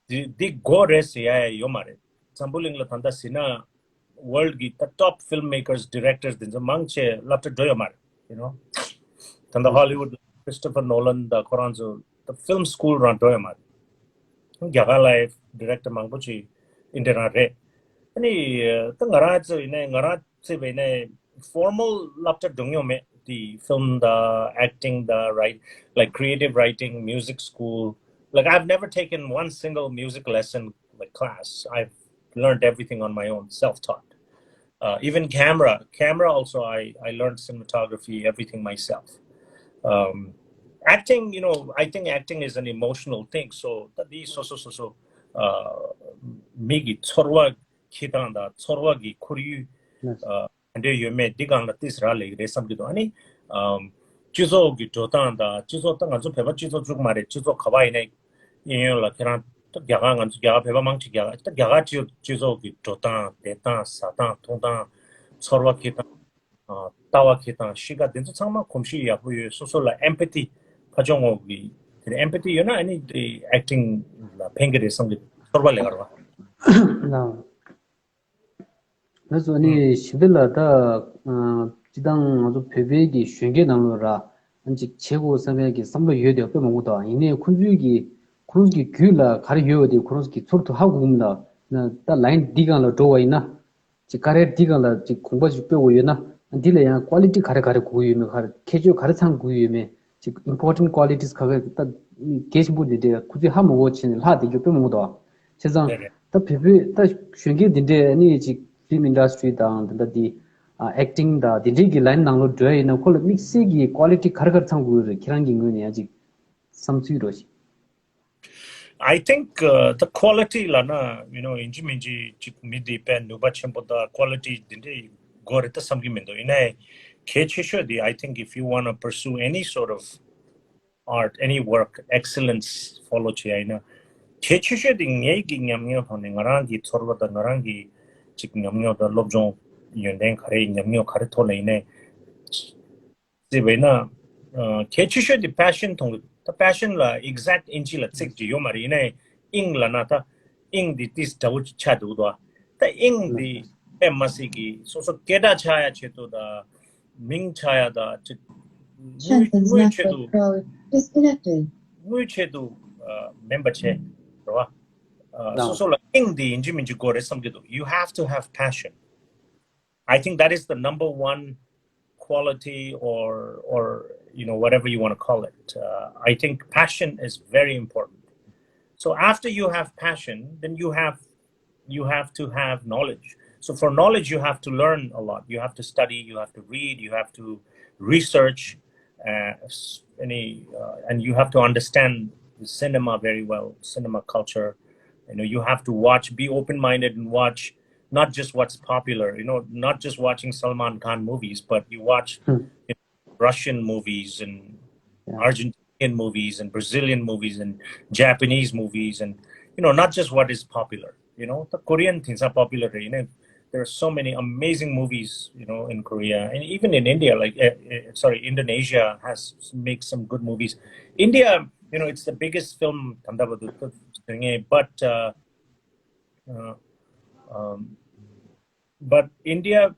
འདི་འདི་དགོས་རེད་ཟེར་ཡ་ཡ་ཡོད་མ་རེད། འཛམ་བུ་གླིང་ལ་ད་ལྟ་ཟེར་ན། World གི་the top filmmakers, directors དེ་ཚོ་མང་ཆེ་སློབ་གྲྭ་འགྲོ་ཡོད་མ་རེད། You know, ད་ལྟ་Hollywood Christopher Nolan དང་ཁོ་རང་ཚོ་the film school རང་འགྲོ་ཡོད་མ་རེད། རྒྱ་གར་ལ་director མང་པོ་ཅིག་ཨིན་ཌི་རང་རེད། ཨ་ནི་ད་ང་རང་ཚོ་ཡིན་ནའི་ང་རང་བརྩིས་པ་ཡིན་ནའི་formal སློབ་གྲྭ་འགྲོ་མྱོང་མེད། དེ་film དང་acting དང་write like creative writing, music school. Like I've never taken one single music lesson like class. I've learned everything on my own, self-taught. Uh, even camera, camera also I, I learned cinematography, everything myself. Um, acting, you know, I think acting is an emotional thing. So ད་འདི་སོ་སོ་སོ་སོ་ཨ་མི་གི་ཚོར་བ་འཁྱེར་སྟངས་དང་ཚོར་བ་གི་ཁོར་ཡུག་ཨ་ག་འདྲ་ཡོད་མེད་འདི་སྒང་ལ་ཏིས་རག་ལས་ཀྱི་རེད་བསམ་གྱི་འདུག་ཨ་ནི་ཨམ་སྤྱི་ཚོགས་ཀྱི་འགྲོ་སྟངས་དང་སྤྱི་ཚོགས་ད་ང་ཚོ་བོད་པ་སྤྱི་ཚོགས་གཅིག་པུ་མ་རེད། སྤྱི་ཚོགས་ག་པར་ཡིན་ནའི་གཡས་གཡོན་ལ་ཁྱེད་རང་ད་རྒྱ་གར་ང་ཚོ་རྒྱ་གར་བོད་པ་མང་ཆེ་རྒྱ་གར་ད་རྒྱ་གར་སྤྱི་སྤྱི་ཚོགས་ཀྱི་འགྲོ་སྟངས་བསྡད་སྟངས་ཟ་སྟངས་འཐུང་སྟངས་ཚོར་བ་འཁྱེར་སྟངས། ཨ་ལྟ་བ་འཁྱེར་སྟངས་གཤིས་ཀ་དེ་ཚོ་ཚང་མ་གོམས་གཤིས་ཡག་པོ་ཡོད། སོ་སོ་ལ་empathy ཕར་ཕྱོགས་ངོས་ཀྱི་དེ་ནས་empathy ཡོད་ན་ཨ་ནི་དེ་acting ལ་ཕན་གྱི་རེད་བསམ་གྱི་ཚོར་བ་ལས་ཀ་རེད་བ། ལགས་སོ། ཨ་ནི་ཞིམ་པའི་ལ་ད་ཨ་སྤྱི་བཏང་ང་ཚོ་བོད་པའི་གི་གཞོན་སྐྱེས་ནང་ལོགས་ར་ཨ་ཅིག་བྱེད་དགོས་བསམ་ཡས་ཀྱི་བསམ་བློ་ཡོད་དེ་དཔེ་མང་པོ་འདུག་ཡིན་ནའི་ཁོང་ཚོའི་གི་ཁོང་ཚོ་གི་རྒྱུད་ལ་ག་རེ་ཡོད་པ་དེ་ཁོང་ཚོ་གི་ཚུར་དུ་ཧ་གོ་གི་མི་འདུག་ད་line འདི་སྒང་ལ་འགྲོ་བ་ཡིན་ན། ཅིག་ཀ་རེར་འདི་སྒང་ལ་ཅིག་གོམ་པ་ཞིག་སྤོས་དགོས་ཡོད་ན། འདི་ལ་ཡང་quality ག་རེ་ག་རེ་དགོས་ཀྱི་ཡོད་མེད། ག་རེ་ཁྱད་ཆོས་ག་རེ་ཚང་དགོས་ཀྱི་ཡོད་མེད། ཅིག་important qualities ག་གེ་ད་གལ་ཆེན་པོ་འདི་འདྲའི་ཁོ་ཚོས་ཧ་མ་གོ་བྱས་ནས་ལྷག་བསྡད་རྒྱུ་དཔེ་མང་པོ་འདུག་བྱས་ཙང་ད་བོད་པའི་ད་གཞོན་སྐྱེས་འདི་འདྲས་ནི་ཅིག་film industry དང་ད་ལྟ་འདི་acting དང་འདི་འདྲའི་གི་line ནང་ལོགས་འགྲོ་ཡ་ཡིན་ན་ཁོ་ལ་དམིགས་བསལ་གྱི་quality ག་རེ་ག་རེ་ཚང་དགོས་ཀྱི་རེད། ཁྱེད་རང་གི་ངོས་ནས་ཡང་ཅིག་བསམ་ཚུལ་རོ་ཞིག I think uh, the quality ལ་ན་you know ཡིན་གཅིག་མིན་གཅིག་ཅིག་མི་འདི་དཔེ་ནུས་པ་ཆེན་པོ་དང་quality འདི་འདྲའི་ དགོས་རེད་ད་བསམ་གྱི་མི་འདུག་ཡིན་ནའི་གལ་ཆེ་ཤོས་དེ། I think if you wanna pursue any sort of art, any work, excellence follow བྱེད་ཡ་ཡིན་ན། གལ་ཆེ་ཤོས་དེ་ངའི་གི་ཉམས་མྱོང་ཐོག་ནས། ང་རང་གི་ཚོར་བ་དང་། ང་རང་གི་ཅིག་ཉམས་མྱོང་དང་། སློབ་སྦྱོང་ཡོན་ཏན་ག་རེ། ཉམས་མྱོང་ག་རེ་ཐོག་ནས་ཡིན་ནའི་ཟེར་བས་ན། ཨ། གལ་ཆེ་ཤོས་དེ་passion མཐོང་གི། ད་passion ལ་exact ཨིན་ཇི་ལ་ཚིག་ཅིག་ཡོད་མ་རེད། ཡིན་ནའི་དབྱིངས་ལབ་ན་ད་དབྱིངས་དེ་ཏིས་འདྲ་བོ་ཆགས་འདུག་དོ། ད་དབྱིངས་དེ་དཔེ་མ་སྲིད་ཀྱི་སོ་སོ་སྐད་གྲགས་ཆགས་ཡ་ཆེད་དུ་དང་། མིང་ཆགས་ཡ་དང་ཅིག་དངུལ། དངུལ་ཆེད་དུ། དངུལ་ཆེད་དུ། ཨ། མིན་པ་བྱས། རེད་བ། ཨ། སོ་སོ་ལ་དབྱིངས་དེ་ཡིན་གཅིག་མིན་གཅིག་དགོས་རེད་བསམ་གྱི་འདུག You have to have passion. I think that is the number one quality, or, or, you know, whatever you want to call it. Uh, I think passion is very important. So after you have passion, then you have you have to have knowledge. So for knowledge, you have to learn a lot. You have to study, you have to read, you have to research, uh, s- any, uh, and you have to understand the cinema very well, cinema culture. You know, you have to watch, be open-minded and watch not just what's popular, you know, not just watching Salman Khan movies, but you watch, you know, Russian movies and Argentinian movies and Brazilian movies and Japanese movies and, you know, not just what is popular. You know, the Korean things are popular. You know, there are so many amazing movies, you know, in Korea and even in India. Like, uh, uh, sorry, Indonesia has makes some good movies. India, you know, it's the biggest film, but uh, uh, um, but India,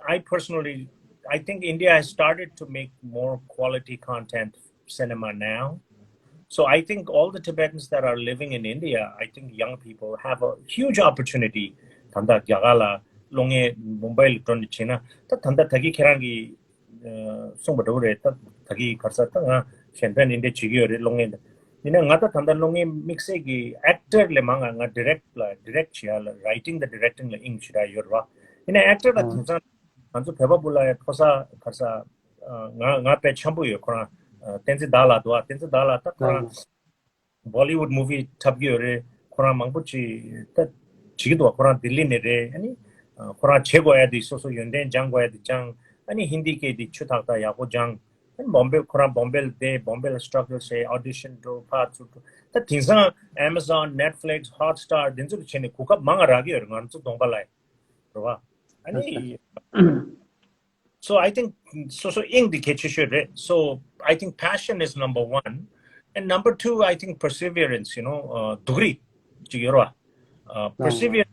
I personally, I think India has started to make more quality content cinema now. So I think all the Tibetans that are living in India, I think young people have a huge opportunity. ད་ལྟ་རྒྱ་གར་ལ་ལོ་ལྔའི་མུམ་བྷའི་ལ་འགྲོ་ནས་བྱས་ན། ད་ད་ལྟ་ད་གིན་ཁྱེད་རང་གིས་ཨ། གསུངས་པ་འདྲ་བོ་རེད། ད་ད་གིན་ག་རེ་ཟེར། ད་ང་གཞན་ཕན་འདི་འདྲ་བྱེད་ཀྱི་ཡོད་རེད། ལོ་ལྔའི། ཡིན་ན་ང་ད་ད་ལྟ་ལོ་ལྔའི་དམིགས་བསལ་གྱི་actor ལས་མང་ང་ང་direct ལ་direct བྱེད་ཡ་ལ། writing དང་directing ལ་དབྱིངས་ཞེ་དྲག་ཡོད་རེད་བ། ཡིན་ན་actor ལ་དེང་སང་ང་ཚོ་བོད་པ་བུ་ལ་ཡ་ཕོ་གསར་ག་རེ་ཟེར། ཨ། ང་ང་དཔེ་འཆམ་པོ་ཡོད། ཁོ་རང་ཨ། བསྟན་འཛིན་བདག་ལགས་འདུག་ཨ། བསྟན་འཛིན་བདག་ལགས་ད་ཁོ་རང་Bollywood movie འཁྲབ་ཀྱི་ཡོད་རེད། ཁོ་རང་མང་པོ་ཅིག་ད་བྱེད་ཀྱི་འདུག་ཁོ་རང་ལྡི་ལི་ནས་རེད། ཨ་ནི་ཁོ་རང་བྱེད་དགོས་ཡ་དེ་སོ་སོ་ཡོན་ཏན་སྦྱང་དགོས་ཡ་དེ་སྦྱང་། ཨ་ནི་ཧིན་དི་སྐད་དེ་ཆུ་ཐག་ཐག་ཡག་པོ་སྦྱང་། ཨ་ནི་བོམ་བེ། ཁོ་རང་བོམ་བེ་ལ་བསྡད། བོམ་བེ་ལ་struggle བྱས། audition འགྲོ། ཕར་ཚུར་འགྲོ། ད་དེང་སང་Amazon, Netflix, Hotstar འདི་ཚོ་ལ་བྱས་ནས་གོ་སྐབས་མང་ང་རག་གི་ཡོད་རེད། ང་ཚོ་གདོང་པ་ལ་ཡ། རེད་བ། ཨ་ནི། So I think སོ་སོ་དབྱིངས་འདི་གལ་ཆེ་ཤོས་རེད། So I think passion is number one. And number two, I think perseverance, you know, uh, སྡུག་རུས་ཅིག་ཡོད་རེད་བ། Uh, perseverance,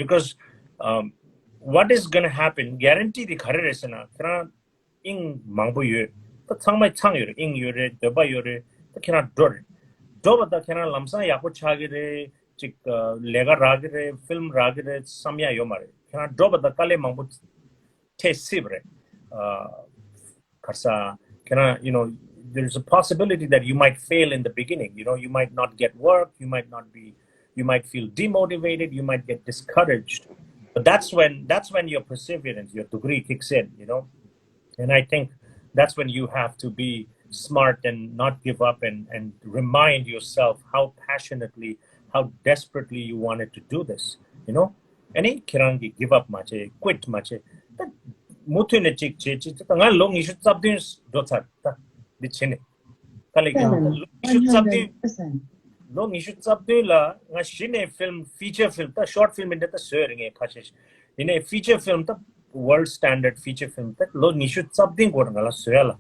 because um, what is going to happen, guarantee འདི་ག་རེ་རེད་ཟེར་ན། ཁྱེད་རང་དབྱིངས་མང་པོ་ཡོད། ད་ཚང་མ་ཚང་ཡོད་རེད། དབྱིངས་ཡོད་རེད། འདོད་པ་ཡོད་རེད། ད་ཁྱེད་རང་འགྲོ་རེད། འགྲོ་བ་ད་ཁྱེད་རང་ལམ་སང་ཡག་པོ་ཆགས་ཀྱི་རེད། ཅིག་ཨ། ལས་ཀ་རག་གི་རེད། ཕིལམ་རག་གི་རེད་བསམ་ཡ་ཡོད་མ་རེད། ཁྱེད་རང་འགྲོ་བ་ད་དཀའ་ལས་མང་པོ་འཕྲད་སྲིད་པ་རེད། ཨ། ག་རེ་ཟེར། ཁྱེད་རང་you know, there's a possibility that you might fail in the beginning. You know, you might not get work, you might not be, you might feel demotivated, you might get discouraged. But that's when, that's when your perseverance, your སྡུག་རུས་kicks in, you know. And I think that's when you have to be smart and not give up and, and remind yourself how passionately, how desperately you wanted to do this, you know. ཨ་ནི་ཁྱེད་རང་གིས་give up མ་བྱེད། quit མ་བྱེད། ད་མུ་མཐུད་ནས་ཅིག་བྱེད། ཅིག་ད་ང་ལོ་ཉི་ཤུ་རྩ་བདུན་འགྲོ་ཚར། ད་འདི་བྱེད་ནས་དཀའ་ལས་ཁག་ད་ལོ་ཉི་ཤུ་རྩ་བདུན། ལོ་ཉི་ཤུ་རྩ་བདུན་ལ་ང་གཞི་ནས་ཕིལམ། feature film། ད་short film འདི་འདྲ་ད་བཟོས་རེད་ངས་ཁ་ཤས་ཤིག་ཡིན་ནའི་feature film ད་world standard feature film ད་ལོ་ཉི་ཤུ་རྩ་བདུན་འགོར་ང་ལ་བཟོ་ཡ་ལ།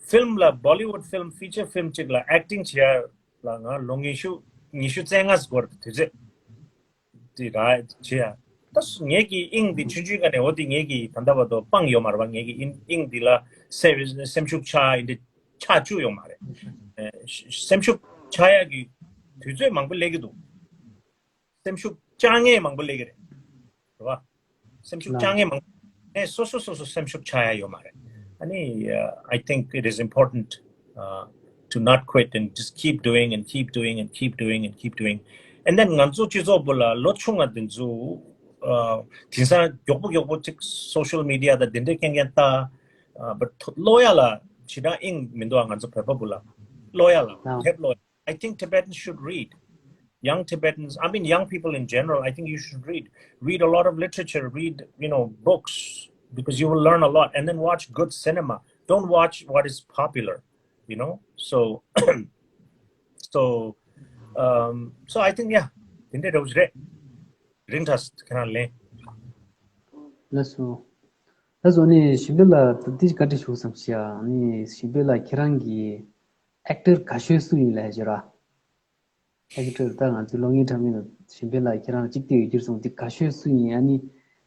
ཕིལམ་ལ་Bollywood film, feature film ཅིག་ལ་acting བྱེད་ཡ་ལ་ང་ལོ་ཉི་ཤུ། ཉི་ཤུ་རྩ་ལྔ་འགོར། དུས་ཚོད་འདི་རག་བྱེད་ཡ། ད་ངེད་ཀྱི་དབྱིངས་འདི་ཆུང་ཆུང་སྒང་ནས། འོ་དེ་ངེད་ཀྱི་ད་ལྟ་བར་དུ་སྤང་ཡོད་མ་རེད་བ། ངེད་ཀྱི་དབྱིངས་འདི་ལ་སེམས་སེམས་ཤུགས་ཆག་ཡིན་འདི་ཆག་བཅུག་ཡོད་མ་རེད། ཨ། སེམས་ཤུགས་ཆག་ཡ་གི་དུས་ཚོད་མང་པོ་སླེབས་ཀྱི་འདུག་སེམས་ཤུགས་བཅག་མཁན་མང་པོ་སླེབས་ཀྱི་རེད། རེད་བ། སེམས་ཤུགས་བཅག་མཁན་མང་པོ་ནས་སོ་སོ་སོ་སོ་སེམས་ཤུགས་ཆག་ཡ་ཡོད་མ་རེད། ཨ་ནི་uh, I think it is important uh, to not quit and just keep doing and keep doing and keep doing and keep doing. And then ང་ཚོ་སྤྱི་ཚོགས་པོ་ལ་ལོ་ཆུང་ང་དེ་ཚོ་ཨ། དེང་སང་མགྱོགས་པོ་མགྱོགས་པོ་ཅིག་social media དང་དེ་འདྲའི་རྐྱང་རྐྱང་ལྟ། ཨ། but ཀློག་ཡ་ལ་ཞེ་དྲག་དབྱིངས་མི་འདུག་ང་ཚོ་བོད་པ་བུ་ལ་ཀློག་ཡ་ལ། དེབ་ཀློག I think Tibetans should read. young Tibetans, I mean, young people in general, I think you should read. Read a lot of literature, read, you know, books, because you will learn a lot. And then watch good cinema. Don't watch what is popular, you know? So, so, um, so I think, yeah, དེ་འདྲ་རེད། རིང་ཐག་ཁྱེད་རང་ལེན། ལགས་སོ། ལགས་སོ། ནི་ཞིམ་པོ་ལགས་ད་འདི་བཀའ་འདྲི་ཞུ་བསམ་ཤག་ནི་ཞིམ་པོ་ལགས་ཁྱེད་རང་གི་ཨེག་ཊར་དགའ་ཤོས་སུ་ཡིན་ལབ་ཞུ་ར། ཨེག་ཊར་ད་ང་ཚོའི་གློག་བརྙན་འཁྲབ་མཁན་ལ་ཞིམ་པོ་ལགས་ཁྱེད་རང་གཅིག་བལྟས་ཡོད་རྒྱུ་རེད་སོང་འདི་དགའ་ཤོས་སུ་ཡིན། ཨ་ནི་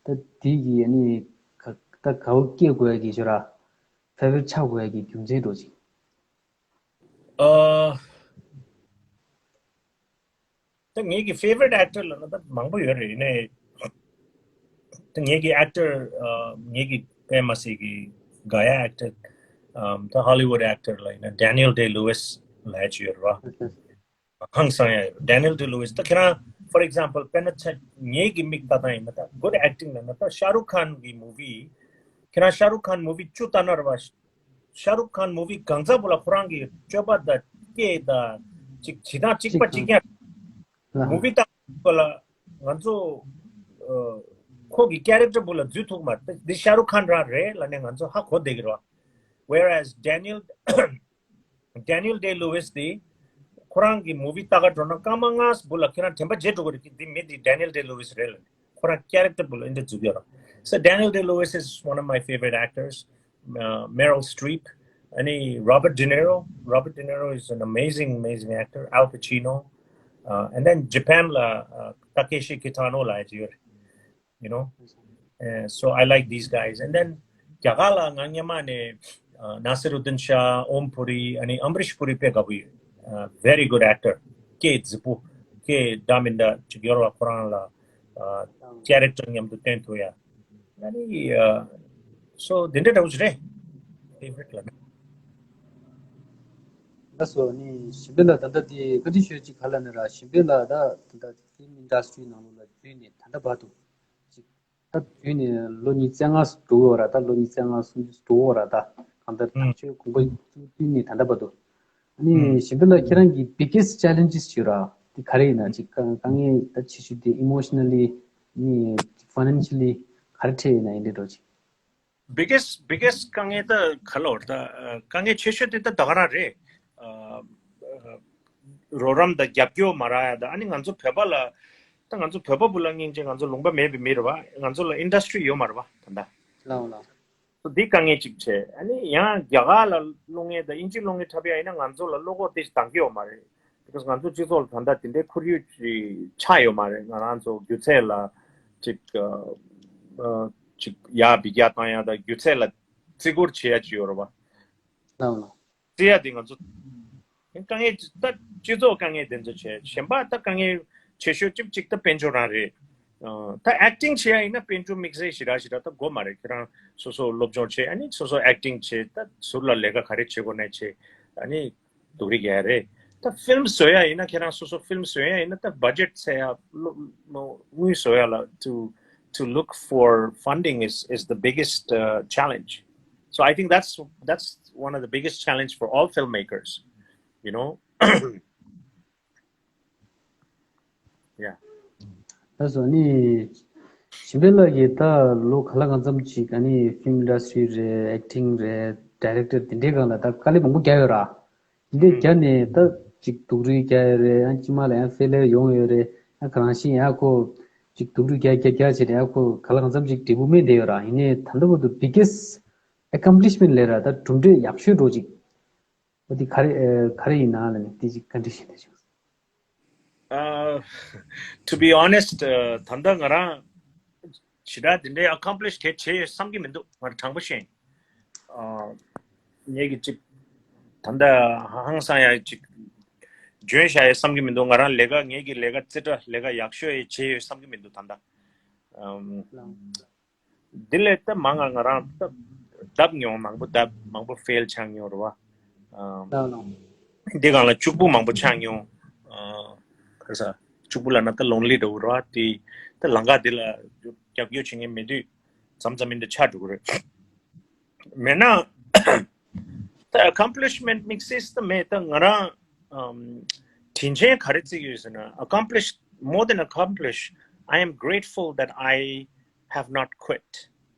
ད་འདི་གི་ཨ་ནི་ག་ད་དགའ་བོ་སྐྱེ་དགོས་ཡ་གི་ཞུ་ར། ཕེ་ཝ་རི་ཊི་ཆགས་དགོས་ཡ་གི་རྒྱུ་མཚན་འདྲ་ཅིག་ཨ། ད་ངེད་ཀྱི་ཕེ་ཝ་རི་ཊི་ཨེག་ཊར་ལབ་ན་ད་མང་པོ་ཡོད་རེད། ཡིན་ནའི་ད་ངེད་ཀྱི་ཨེག་ཊར་ཨ་ངེད་ཀྱི་དཔེ་མ་སྲིད་ཀྱི་དགའ་ཡ་ཨེག་ཊར་ཨམ་ད་ཧོ་ལི་ཝུཌ་ཨེག་ཊར་ལ་ཡིན་ན་ཌེ་ནི་ཡལ་ཌེ་ལུ་ཝིས་ལབ་ཡ་ཅིག་ཡོད་རེད་བ། ཧང་སང་ཡ་ཡོད། ཌེ་ནི་ཡལ་ཌེ་ལུ་ཝིས་ད་ཁྱེད་རང་for example དཔེར་ན་ཆ་ངེད་ཀྱི་མིག་ལྟ་སྟངས་ཡིན་ན་ད་གུཌ་ཨེག་ཊིང་ལབ་ན་ད་ཤ་རུག་ཁཱན་གྱི་མུ་ཝི་ཁྱེད་རང་ཤ་རུག་ཁཱན་མུ་ཝི་བཅུ་ལྟ་ན་རེད་བ། ཤ་རུག་ཁཱན་མུ་ཝི་གང་ཚ་བོ་ལ་ཁོ་རང་གི་སྤྱོད་པ་དང་སྐད་དང་ཅིག་བྱེད་སྟངས་གཅིག་པ་གཅིག་རྐྱང་། ལ་མུ་ཝི་ལྟ་བ་ལ་ང་ཚོ་ཨ་ཁོ་གི་ཀེ་རེག་ཊར་བོ་ལ་འཛུལ་ཐུབ་མ་རེད། འདི་ཤ་རུག་ཁཱན་རང་རེད་ལབ་ནས་ང་ཚོ་ཧ་གོ་བསྡད་ཀྱི་རེད་བ། Whereas Daniel Daniel Day Lewis དེ་ཁོ་རང་གི་མུ་ཝི་ལྟ་ག་འགྲོ་ན་སྐར་མ་ལྔ་བོ་ལ་ཁྱེད་རང་དྲན་པ་བརྗེད་འགྲོ་གི་རེད། འདི་མི་འདི་Daniel Day Lewis རེད་ལབ་ནས་ཁོ་རང་ཀེ་རེག་ཊར་བོ་ལ་འདི་འཛུལ་གྱི་རེད། So Daniel Day Lewis is one of my favorite actors. Uh, Meryl Streep, ཨ་ནི་Robert De Niro. Robert De Niro is an amazing, amazing actor. Al Pacino, uh, and then Japan ལ་ཨ་Takeshi Kitano ལབ་ཡ་ཅིག་ཡོད་རེད། You know, uh, so I like these guys. And then རྒྱ་གར་ལ་ང་སྔོན་མ་ནས་ཨ་Nasiruddin Shah, Om Puri, ཨ་ནི་Amrish Puri དཔེ་དགའ་པོ་ཡོད། ཨ་very good actor. སྐད་རྫིག་པོ། སྐད་འདྲ་མི་འདྲ་ཅིག་ཡོད་རེད་བ། ཁོ་རང་ལ་ཨ་ཀེ་རེག་ཊར་མཉམ་དུ་སྟོན་ཐུབ་ཡ། ཨ་ནི་ཨ་so དེ་འདྲ་འདྲ་བོ་ཞིག་རེད། ཕེ་ཝ་རི་ཊི་ལབ་ན། ལགས་སོ། ནི་ཞིམ་པོ་ལགས་ད་ལྟ་དེ་བཀའ་འདྲི་ཞུ་ཅིག་ག་ལ་ནི་ར་ཞིམ་པོ་ལགས་ད་ད་ལྟ་ཕིལམ་ཨིན་ཌ་སི་ཊི་རི་ནང་ལོགས་ལ་འཛུལ་ནས་ད་ལྟ་བར་དུ་ཅིག་ད་འཛུལ་ནས་ལོ་ཉི་ཤུ་རྩ་ལྔ་འགྲོ་གི་ཡོད་ར། ད་ལོ་ཉི་ཤུ་རྩ་ལྔ་སུམ་ཅུ་འགྲོ་གི་ཡོད་ར། ད་གང་ལྟར་ཨུམ་དང་ཆོས་གོང་འཕེལ་བཙུགས་དུས་ནས་ད་ལྟ་བར་དུ། ཨ་ནི་ཨུམ་ཞིམ་པོ་ལགས་ཁྱེད་རང་གི་biggest challenges ཞུ་ར་དེ་ག་རེ་ཡིན་ན་ཅིག་དཀའ་དཀའ་ངལ་ད་ཆེ་ཤོས་དེ་emotionally ནི་financially ག་རེ་འཕྲད་ཡིན་ན་ཡིན་འདྲ་འགྲོ་ཅིག biggest biggest དཀའ་ངལ་ད་ག་ལ་བར་ད་དཀའ་ངལ་ཆེ་ཤོས་དེ་ད་ད་ག་རང་རེད། ཨ་རོགས་རམ་དང་རྒྱབ་སྐྱོར་མ་རག་ཡ་ད། ཨ་ནི་ང་ཚོ་བོད་པ་ལ་ད་ང་ཚོ་བོད་པ་བུ་ལ་སྙིང་རྗེ། ང་ཚོ་ལུང་པ་མེད་པའི་མི་རེད་བ། ང་ཚོ་ལ་ཨིན་ཌ་སི་ཊི་རི་ཡོད་མ་རེད་བ་ད་ལྟ། ལའོ་ལའོ། འདི་དཀའ་ངལ་གཅིག་བྱས། ཨ་ནི་ཡང་རྒྱ་གར་ལ་སློབ་གཉེར་དང་དབྱིན་ཇི་སློབ་གཉེར་འཁྲབ་ཡ་ཡིན་ན་ང་ཚོ་ལ་བློ་ཁོག་དེ་འདང་གི་ཡོད་མ་རེད། Because ང་ཚོ་སྤྱི་ཚོགས་ལ་ད་ལྟ་དེ་འདྲའི་ཁོར་ཡུག་ཅིག་ཆགས་ཡོད་མ་རེད། ང་རང་ཚོ་སྒྱུ་རྩལ་ལ་ཅིག་ཨ་ཨ་ཅིག་ཡར་འབུད་རྒྱག་བཏང་ཡ་དང་སྒྱུ་རྩལ་ལ་བརྩི་བཀུར་བྱེད་ཡ་ཅིག་ཡོད་རེད་བ། ལའོ་ལའོ། བརྩི་ཡ་དེ་ང་ཚོ་དཀའ་ངལ་ད་སྤྱི་ཚོགས་དཀའ་ངལ་དེ་ཚོ་བྱས། གཞན་པ་ད་དཀའ་ངལ་ཆེ་ཤོས་གཅིག་གཅིག་ད་དཔལ་འབྱོར་རང་རེད། ཨ་ད་ཨེག་ཊིང་བྱེད་ཡ་ཡིན་ན་དཔལ་འབྱོར་དམིགས་བསལ་ཞེ་དྲག་ཞེ་དྲག་ད་དགོས་མ་རེད། ཁྱེད་རང་སོ་སོ་སློབ་སྦྱོང་བྱེད། ཨ་ནི་སོ་སོ་ཨེག་ཊིང་བྱེད། ད་ཟུར་ལ་ལས་ཀ་ག་རེ་བྱེད་དགོས་ནའི་བྱེད། ཨ་ནི་སྡུག་རུས་རྒྱག་ཡ་རེད། ད་ཕིལམ་བཟོ་ཡ་ཡིན་ན་ཁྱེད་རང་སོ་སོ་ཕིལམ་བཟོ་ཡ་ཡིན་ན་ད་བ་ཇེཊ་བཙལ་ཡ། དངུལ་བཟོ་ཡ་ལ་to to look for funding is is the biggest uh, challenge. So I think that's that's one of the biggest challenge for all filmmakers. You know, yeah. ད་སོ་ནི་ཞིམ་པོ་ལགས་ཀྱིས་ད་ལོ་ག་ལ་གང་འཚམ་ཅིག་ཨ་ནི་ཕིལམ་ཨིན་ཌ་སི་ཊི་རི་རེད། ཨེག་ཊིང་རེད། ཌའི་རེག་ཊར་དེ་འདྲའི་སྒང་ལ་ད་དཀའ་ལས་མང་པོ་བརྒྱབ་ཡོད་ར། དེ་འདྲའི་བརྒྱབ་ནས་ད་ཅིག་སྡུག་རུས་བརྒྱབ་ཡོད་རེད། ཡང་དཀྱིལ་མ་ལ་ཡང་ཕེ་ལེར་ཡོང་ཡོད་རེད། ཡང་གང་ཞིག་ཡང་ཁོ་ཅིག་སྡུག་རུས་བརྒྱབ་བརྒྱབ་བརྒྱབ་བྱས་ནས་ཡང་ཁོ་ག་ལ་གང་འཚམ་ཅིག་འབྲས་བུ་སྨིན་བསྡད་ཡོད་ར། ཡིན་ནའི་ད་ལྟ་བར་དུ་biggest accomplishment ལབ་ར་ད་གྲུབ་འབྲས་ཡག་ཤོས་འདྲ་ཅིག་འོ་དེ་ག་རེ་ཨ་ག་རེ་ཡིན་ན་ལབ་ནས་དེ་ཅིག་བཀའ་འདྲི་ཞུ་འདོད་བྱུང་། Uh, to be honest, uh, ད་ལྟ་ང་རང་ཞེ་དྲག་དེ་འདྲའི་accomplish དེ་བྱས་ཡོད་བསམ་གྱི་མི་འདུག་ང་དྲང་པོ་བཤད། ཨ་ངེད་ཀྱི་ཅིག་ད་ལྟ་ཧང་སང་ཡ་ཅིག་འཇོན་བཞག་ཡོད་བསམ་གྱི་མི་འདུག་ང་རང་ལས་ཀ་ངེད་ཀྱི་ལས་ཀ་རྩེ་གྲ་ལས་ཀ་ཡག་ཤོས་ཡ་བྱས་ཡོད་བསམ་གྱི་མི་འདུག་ད་ལྟ། ཨམ། དེ་ལས་ད་མང་ང་ང་རང་ད་བརྡབ་མྱོང་། མང་པོ་བརྡབ། མང་པོ་ཕེལ་ཆགས་མྱོང་རེད་བ། ཨ། ལགས་ལགས། འདི་སྒང་ལ་ཕྱུག་པོ་མང་པོ་ཆགས་མྱོང་། ཨ། ག་རེ་ཟ། ཕྱུག་པོ་ལབ་ན་ད་ལོན་ལི་འདྲ་བོ་རེད་བ། དེ་ད་ལམ་ཁ་དེ་ལ་རྒྱབ་སྐྱོར་བྱེད་མཁན་མེད་དུས་མཚམས་མཚམས་མི་འདྲ་ཆགས་འགྲོ་གི་རེད། མེད་ན་ད་accomplishment དམིགས་བསལ་ད་མེད། ད་ང་རང་ཨམ། དྲིན་ཆེན་ག་རེ་བརྩི་གི་ཡོད་ཟེར་ན། Accomplish, more than accomplish, I am grateful that I have not quit.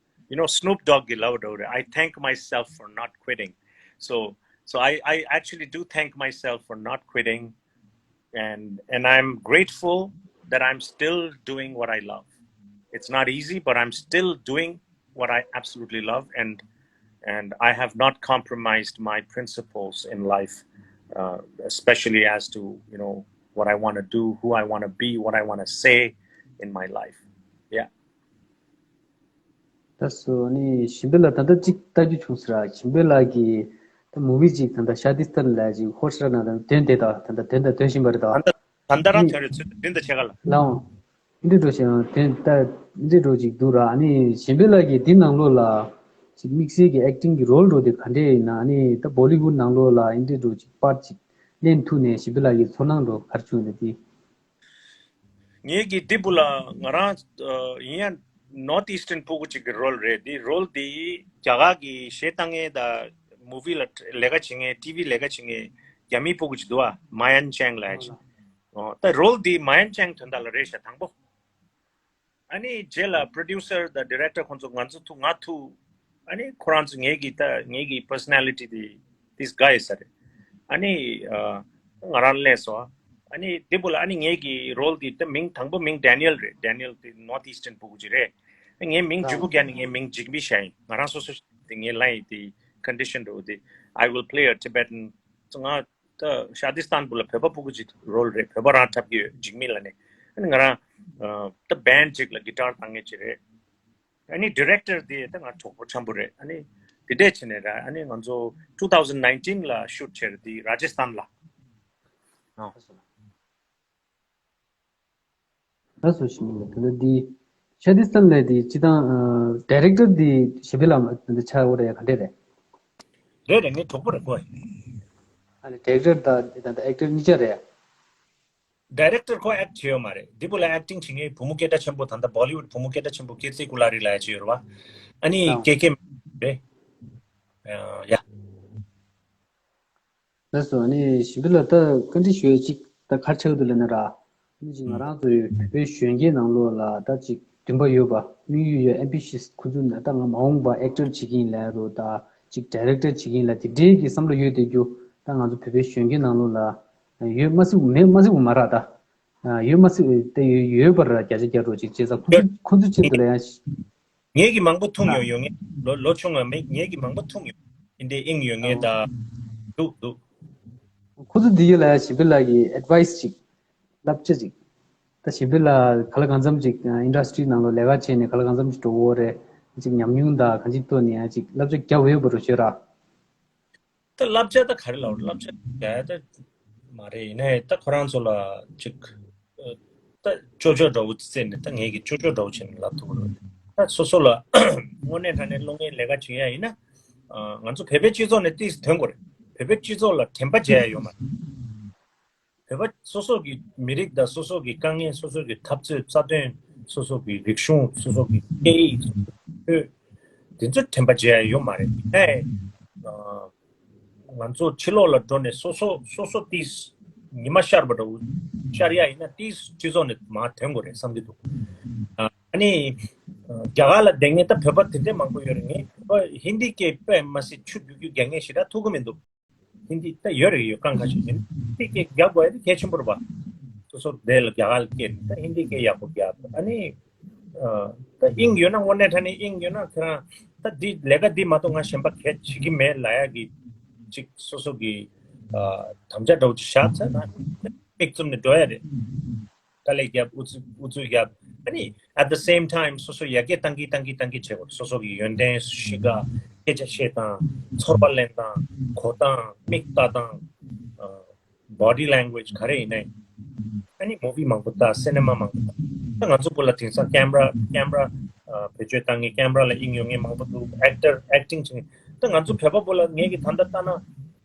You know, Snoop Dogg གི་ལབ་འདྲ་བོ་རེད། I thank myself for not quitting. So, so I, I actually do thank myself for not quitting, and and I'm grateful that I'm still doing what I love. It's not easy, but I'm still doing what I absolutely love, and and I have not compromised my principles in life, uh, especially as to, you know, what I want to do, who I want to be, what I want to say in my life. Yeah. ད་སོ་ནི་ཞིམ་པོ་ལགས། ད་ལྟ་གཅིག་ལྟ་རྒྱུ་བྱུང་ཟེར་ར། ཞིམ་པོ་ལགས་ཀྱིས་ད་མུ་བི་གཅིག་ད་ལྟ་ཤ་ཏི་སྟན་ལ་ཅིག་ཧོར་ཤ་ན་ད་དོན་དེ་ད་ད་ལྟ་དོན་ད་དོན་བཞིན་པ་རེད་ད། ད་ལྟ་ད་ལྟ་རང་ནི་དོན་རེད། ཚོད་དོན་ད་ཆེ་ག་ལ། ལའོ། འདི་འགྲོ་ཞིང་དོན་ད་འདི་འགྲོ་ཅིག་འདུག་ར། ཨ་ནི་ཞིམ་པོ་ལགས་ཀྱིས་འདི་ནང་ལོགས་ལ་ཅིག་དམིགས་བསལ་གྱི་ཨེག་ཊིང་གི་རོལ་འགྲོ་དེ་ག་འདྲས་ཡིན་ན། ཨ་ནི་ད་བོ་ལི་ཝུཌ་ནང་ལོགས་ལ་འདི་འགྲོ་ཅིག་པར་ཅིག་ལེན་ཐུབ་ནས་ཞིམ་པོ་ལགས་ཀྱི་ཚོར་སྣང་འགྲོ་ག་རེ་བྱུང་འདི་དེ། ངེད་ཀྱི་འདི་བུ་ལ་ང་རང་ཡིན་ཡང་North Eastern སྤུ་གུ་གཅིག་གི་རོལ་རེད། འདི་རོལ་འདི་རྒྱ་གར་གྱི་གཞས་བཏང་མཁན་དང་མུ་བི་ལ་ལས་ཀ་བྱེད་མཁན། ཊི་ཝི་ལས་ཀ་བྱེད་མཁན་རྒྱ་མི་སྤུ་གུ་གཅིག་འདུག་ཨ། མ་ཡན་ཅང་ལབ་ཅིག། ཨོ་ད་རོལ་འདི་མ་ཡན་ཅང་དོན་དག་ལ་རེད་ཤག་དང་པོ། ཨ་ནི་རྗེས་ལ་པྲོ་ཌིའུ་སར་དང་ཌི་རེག་ཊར་ཁོང་ཚོ་ང་ཚོ་ཐུག་ང་ཐུག་ཨ་ནི་ཁོ་རང་ཚོ་ངེད་ཀྱི་ད་ངེད་ཀྱི་personality དེ་this guy ཟེར། ཨ་ནི་ཨ་ང་རང་སླེབས་སོང་། ཨ་ནི་དེ་བུ་ལ་ཨ་ནི་ངེད་ཀྱི་རོལ་དེ་ད་མིང་དང་པོ་མིང་ཌེ་ནི་ཡལ་རེད། ཌེ་ནི་ཡལ་དེ་North Eastern སྤུ་གུ་ཅིག་རེད། ངའི་མིང་ལའོ་མཇུག་པོ་བརྒྱབ་ནས་ངའི་མིང་འཇིགས་མེད་བཞག་ཡིན། ང་རང་སོ་སོ་དེ་ངའི་ལབ་ཡིན། དེ་ཀོན་ཌི་ཤན་འགྲོ་དེ། I will play a Tibetan. ང་ད་ཤ་ཏི་སྟན་བུ་ལ་བོད་པ་སྤུ་གུ་ཅིག་རོལ་རེད། བོད་པ་རང་འཁྲབ་ཀྱི་ཡོད། འཇིགས་མེད་ལབ་ནས། ཨ་ནི་ང་རང་ད་བེན་ཌི་ཅིག་ལ་གི་ཊར་བཏང་མཁན་ཅིག་རེད། ཨ་ནི་ཌི་རེག་ཊར་དེ་ད་ང་གྲོགས་པོ་འཆམ་པོ་རེད། ཨ་ནི་དེ་འདྲས་བྱས་ནས་ར། ཨ་ནི་ང་ཚོ་two thousand nineteen ལ་ཤུཊ་བྱས་རེད། དེ་ར་ཇི་སྟན་ལ། ཨ། ལགས་སོ། ཞིམ་པོ་ལགས། ད་ལྟ་འདི་ཤ་ཏི་སྟན་ལ་འདི་སྤྱི་བཏང་ཌི་རེག་ཊར་འདི་ཞིམ་པོ་ལགས་འདི་ཆགས་ཡོད་རེད། ག་འདྲས་རེད། རེད་རེད། ངའི་གྲོགས་པོ་རེད་ཁོ། ཨ་ནི་ཌི་རེག་ཊར་དང་ད་ལྟ་ཨེག་ཊར་གཉིས་ཆ་རེད། ཌི་རེག་ཊར་ཁོ་ཨེག་ཊི་བྱེད་ཡོད་མ་རེད། འདི་བུ་ལ་ཨེག་ཊིང་བྱེད་མཁན་བུ་མོ་སྐད་གྲགས་ཆེན་པོ་ད་ལྟ་བོ་ལི་ཝུཌ་བུ་མོ་སྐད་གྲགས་ཆེན་པོ་ཀིརྟི་ཀུ་ལ་རི་ལབ་ཡ་ཅིག་ཡོད་རེད་པ། ཨ་ནི་ཨ་ཀེ་ཀེ་རེད། ཡ། ལགས་སོ། ཨ་ནི་ཞིམ་པོ་ལགས་ད་བཀའ་འདྲི་ཞུ་ཡ་ཅིག་ད་ག་རེ་ཆགས་འདུག་ལབ་ན་ར། ཨ་ནི་ཅིག་ང་རང་ཚོའི་བོད་པའི་གཞོན་སྐྱེས་ནང་ལོགས་ལ་ད་ཅིག་འདུན་པ་ཡོད་པ། དམིགས་ཡུལ་ཡོད། ཨེམ་བི་ཤི་ཡས། ཁོ་ཚོ་ནི་ད་ང་མ་འོངས་པ་ཨེག་ཊར་བྱེད་ཀྱི་ཡིན་ལབ་རོ། ད་ཅིག་ཌི་རེག་ཊར་བྱེད་ཀྱི་ཡིན་ལབ་དེ་འདྲའི་གི་བསམ་བློ་ཡོད་བསྡད་རྒྱུ་ད་ང་ཚོ་བོད་པའི་གཞོན་སྐྱེས་ནང་ལོགས་ལ་ཡོད་མ་སྲིད་མེད་མ་སྲིད་པ་མ་རེད་ད། ཡོད་མ་སྲིད་དེ་ཡོད་ཡོད་པར་བརྒྱ་ཆ་བརྒྱ་རོ་ཅིག་བྱས་ཙང་ཁོ་ཚོ་ཁོ་ཚོ་ཆེད་དུ་ལ་ཡང་། ངེད་ཀྱི་མང་པོ་ཐུག་ཡོང་ཡོད། ངེད་ལོ་ལོ་ཆུང་བ་མེད། ངེད་ཀྱི་མང་པོ་ཐུག་ཡོང་། ཨིན་དེ་ཨིང་ཡོད་ངེད་ད། འདུག་འདུག་ཁོ་ཚོ་འདི་ཡོད་ལ་ཡང་ཞིམ་པོ་ལགས་ཀྱི་ཨེཌ་ཝའི་སི་ཅིག་བསླབ་བྱ་ཅིག་ད་ཞིམ་པོ་ལགས་ག་ལ་གང་འཚམ་ཅིག་ཨིན་ཌ་སི་ཊི་རི་ནང་ལོགས་ལས་ཀ་བྱས་ནས་ག་ལ་གང་འཚམ་ཅིག་འགྲོ་འོ་རེད། ཅིག་ཉམས་མྱོང་དང་གང་ཅིག་ཐོག་ནས་ཡང་ཅིག་བསླབ་བྱ་རྒྱབ་འོས་པ་རུ་ཤོད་ར། ད་བསླབ་བྱ་ད་ག་རེ་ལབ། བསླབ་བྱ་ཡ་ད་མ་རེད། ཡིན་ནའི་ད་ཁོ་རང་ཚོ་ལ་ཅིག་ད་ཅོ་ཅོ་འདྲ་བོ་བརྩིས་ནས་ད་ངེད་ཀྱི་ཅོ་ཅོ་འདྲ་བོ་བྱས་ནས་ལབ་ཐུབ་ཀྱི་རེད། ད་སོ་སོ་ལ་དངོས་གནས་དྲང་གནས་བློ་ངན་ལས་ཀ་བྱེད་ཡ་ཡིན་ན། ང་ཚོ་བོད་པའི་སྤྱི་ཚོགས་ནས་ཏིས་ཐོན་དགོས་རེད། བོད་པའི་སྤྱི་ཚོགས་ལ་དྲན་པ་བརྗེད་ཡ་ཡོད་མ་རེད། བོད་པ་སོ་སོ་གི་མི་རིགས་དང་སོ་སོ་གི་དཀའ་ངལ། སོ་སོ་གི་འཐབ་རྩོད་རྩ་དོན། སོ་སོ་གི་རིག་གཞུང་། སོ་སོ་གི་སྐད་ཡིག་ཆོས། དེ་ཚོ་དྲན་པ་བརྗེད་ཡ་ཡོད་མ་རེད། ཨེ། ང་ཚོ་ཕྱི་ལོགས་ལ་འགྲོ་ནས་སོ་སོ་སོ་སོ་ཏིས་ཉི་མ་ཤར་བ་འདྲ་བོ་ཤར་ཡ་ཡིན་ན་ཏིས་སྤྱི་ཚོགས་ནས་མར་ཐོན་དགོས་རེད་བསམ་གྱི་འདུག་ཨ་ནི་རྒྱ་གར་ལ་བསྡད་མཁན་ད་བོད་པ་དེ་འདྲས་མང་པོ་ཡོད་རེད། ངས་བོད་པ་ཧིན་དི་སྐད་དཔེ་མ་སྲིད་ཆུ་རྒྱུག་རྒྱུག་རྒྱག་མཁན་ཞེ་དྲག་ཐུག་གི་མི་འདུག་ཧིན་དི་ད་ཡོད་རེད། ཡོད། གང་ཁ་ཤས་ཡིན། ཧིན་དི་སྐད་རྒྱག་དགོས་ཡ་དེ་གལ་ཆེན་པོ་རེད་པ། སོ་སོ་དེ་ལ་རྒྱ་གར་སྐད་ད་ཧིན་དི་སྐད་ཡག་པོ་རྒྱག་དགོས། ཨ་ནི་ད་དབྱིངས་ཡོད་ན། དངོས་གནས་དྲང་གནས་དབྱིངས་ཡོད་ན་ཁྱེད་རང་ད་འདི་ལས་ཀ་འདི་མ་གཏོགས་ང་གཞན་པ་གལ་བྱེད་ཀྱི་མེད་ལབ་ཡ་གི་ཅིག་སོ་སོ་གི་དམ་བཅའ་འདྲ་བོ་ཅིག་བཞག་ཚར་ན་མིག་བཙུམ་ནས་འགྲོ་ཡ་རེད། དཀའ་ལས་བརྒྱབ། ཨུ་ཚུགས་ཨུ་ཚུགས་བརྒྱབ། ཨ་ནི་at the same time སོ་སོ་ཡར་རྒྱས་གཏང་གི་གཏང་གི་གཏང་གི་བྱེད་དགོས། སོ་སོ་གི་ཡོན་ཏན་གཤིས་ཀ། སྐད་ཆ་བཤད་སྟངས། ཚོར་བ་ལེན་སྟངས། གོ་སྟངས། མིག་ལྟ་སྟངས། body language ག་རེ་ཡིན་ནའི། ཨ་ནི་མུ་བི་མང་པོ་ལྟ། སི་ནེ་མ་མང་པོ་ལྟ། ད་ང་ཚོ་བོད་ལ་དེང་སང་ཀེམ་ར་ཀེམ་ར་བེད་སྤྱོད་བཏང་མཁན། ཀེམ་ར་ལ་དབྱིངས་ཡོད་མཁན་མང་པོ་འདུག་ཨེག་ཊར་ཨེག་ཊིང་བྱེད་མཁན། ད་ང་ཚོ་བོད་པ་བོད་ལ་ངེད་ཀྱི་ད་ལྟ་ལྟ་ན།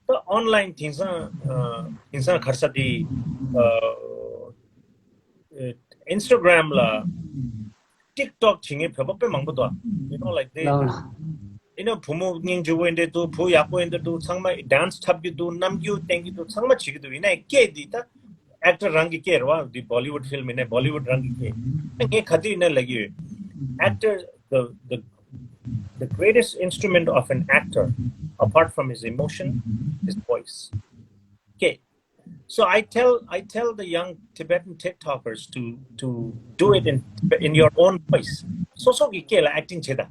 ད་ཨོན་ལ་ཡིན་དེང་སང་དེང་སང་ག་རེ་ཟེར་དེ། ཨིན་སི་ཊ་གྷ་རམ་ལ། ཊིག་ཊོག་བྱེད་མཁན་བོད་པ་དཔེ་མང་པོ་འདུག you know, like they, you know, བུ་མོ་སྙིང་རྗེ་པོ་འདྲ་འདུག་བུ་ཡག་པོ་འདྲ་འདུག་ཚང་མ་ཌན་སི་འཁྲབ་ཀྱི་འདུག་རྣམ་འགྱུར་བསྟན་གྱི་འདུག་ཚང་མ་བྱེད་ཀྱི་འདུག་ཡིན་ནའི་སྐད་འདི་ད་ ཨེག་ཊར་རང་གི་སྐད་རེད་བ། འདི་བོ་ལི་ཝུཌ་ཕིལམ་ཡིན་ནའི་བོ་ལི་ཝུཌ་རང་གི་སྐད། ངས་ག་དུས་ཡིན་ནའི་ལབ་ཀྱི་ཡོད། Actor, the, the, the greatest instrument of an actor, apart from his emotion, is voice. Okay. So I tell, I tell the young Tibetan TikTokers to, to do it in, in your own voice. སོ་སོ་གི་སྐད་ལ་ཨེག་ཊིང་བྱེད་ད།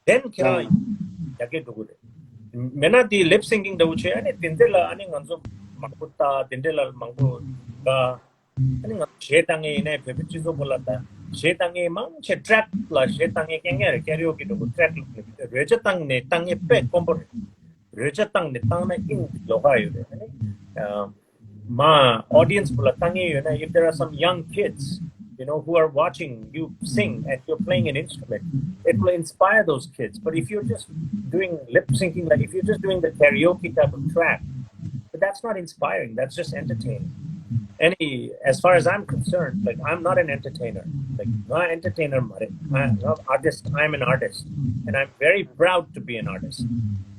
དེན་ཁྱེད་རང་ཡག་གེ་འགྲོ་གི་རེད། མེད་ན་དེ་ལིབ་སིང་ཀིང་འདྲ་བོ་བྱས། ཨ་ནི་དེ་འདྲ་ལ་ཨ་ནི་ང་ཚོ་མང་པོ་ལྟ། དེ་འདྲ་ལ་མང་པོ་དགའ། ཨ་ནི་ང་ཚོ་གཞས་བཏང་མཁན་ཡིན་ནའི་བོད་པའི་སྤྱི་ཚོགས་པོ་ལ་ད་གཞས་བཏང་མཁན་མང་ཆེ་ཊེག་ལ་གཞས་བཏང་མཁན་རྐྱང་རྐྱང་རེད། ཀེ་རི་ཨོ་ཀེ་འདྲ་བོ་ཊེག་ལ་རོལ་ཆ་བཏང་ནས་བཏང་མཁན་དཔེ་དཀོན་པོ་རེད། རོལ་ཆ་བཏང་ནས་བཏང་ན་ཨིན་ཡོ་ག་ཡོད་རེད། ཨ་ནི་མ་ཨོ་ཌི་ཡེན་སི་པོ་ལ་བཏང་མཁན་ཡོད་ན། If there are some young kids, you know, who are watching you sing and you're playing an instrument, it will inspire those kids. But if you're just doing lip syncing, like, if you're just doing the karaoke type of track, but that's not inspiring. That's just entertaining. Any, as far as I'm concerned, like, I'm not an entertainer. Like, not entertainer, I'm an artist. I'm an artist, and I'm very proud to be an artist.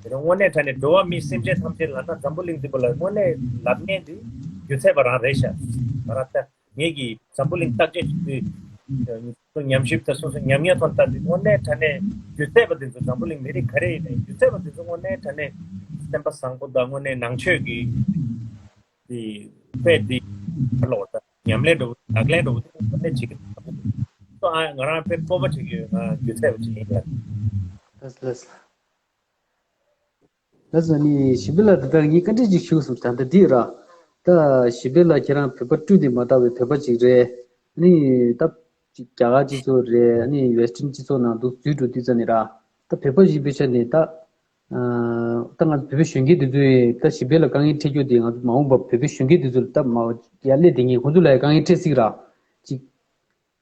དངོས་གནས་དྲང་གནས་འགྲོ་བ་མི་སེམས་ཅན་ཐམས་ཅད་ལབ་ན་འཛམ་བུ་གླིང་འདི་པོ་ལ་དངོས་གནས་ལབ་མཁན་འདི་སྒྱུ་རྩལ་པ་རང་རེད་ཤག་ང་རང་ད་ངེད་ཀྱི་འཛམ་བུ་གླིང་བརྟག་དཔྱད་ཞུ་དུས་ཉམས་ཞིབ་དང་སོ་སོ་ཉམས་ཉེས་ཐོག་ལྟ་དུས་དངོས་གནས་དྲང་གནས་སྒྱུ་རྩལ་པ་འདི་ཚོ་འཛམ་བུ་གླིང་མི་རིགས་ག་རེ་ཡིན་ནའི་སྒྱུ་རྩལ་པ་འདི་ཚོ་དངོས་གནས་དྲང་གནས་སེམས་པ་བཟང་པོ་དང་དངོས་གནས་ནང་ཆོས་ཀྱི་དེ་དཔེ་དེ་ལོག་ད་ཉམས་ལེན་འགྲོ་ལག་ལེན་འགྲོ་དེ་དངོས་གནས་བྱེད་ཀྱི་འདུག་ང་རང་དཔེ་སྤོབས་པ་བྱེད་ཀྱི་ཡོད། ང་སྒྱུ་རྩལ་པ་ཅིག་ཡིན་ལ། ལགས་ལགས། ལགས་སོ། ནི་ཞི་བདེ་ལགས། ད་ལྟ་ངས་བཀའ་འདྲི་ཅིག་ཞུ་གསུངས། ད་ལྟ་འདི་ར། ད་ཞི་བདེ་ལགས་ཁྱེད་རང་བོད་པ་སྤྲུལ་ཏེ་མ་དར་བའི་བོད་པ་ཅིག་རེད། ནི་ད་རྒྱ་གར་སྤྱི་ཚོགས་རེད། ནི་ཝེ་སི་ཊན་སྤྱི་ཚོགས་ནང་དུ་འཛུལ་འགྲོ་དུས་ཙམ་ནས་ར། ད་བོད་པ་ཞིག་ཡིན་པའི་ཆ་ནས་ད། ད་ང་ཚོ་བོད་པའི་གཞོན་སྐྱེས་འདི་ཚོས་ད་ཞི་བདེ་ལ་དཀའ་ངལ་འཕྲད་རྒྱུ་དེ་ང་ཚོ་མ་འོངས་པ་བོད་པའི་གཞོན་སྐྱེས་འདི་ཚོ་ལ་ད་མ་ཡར་སླེབས་བསྡད་མཁན་ཁོང་ཚོ་ལ་ཡང་དཀའ་ངལ་འཕྲད་སྲིད་ར། ཅིག་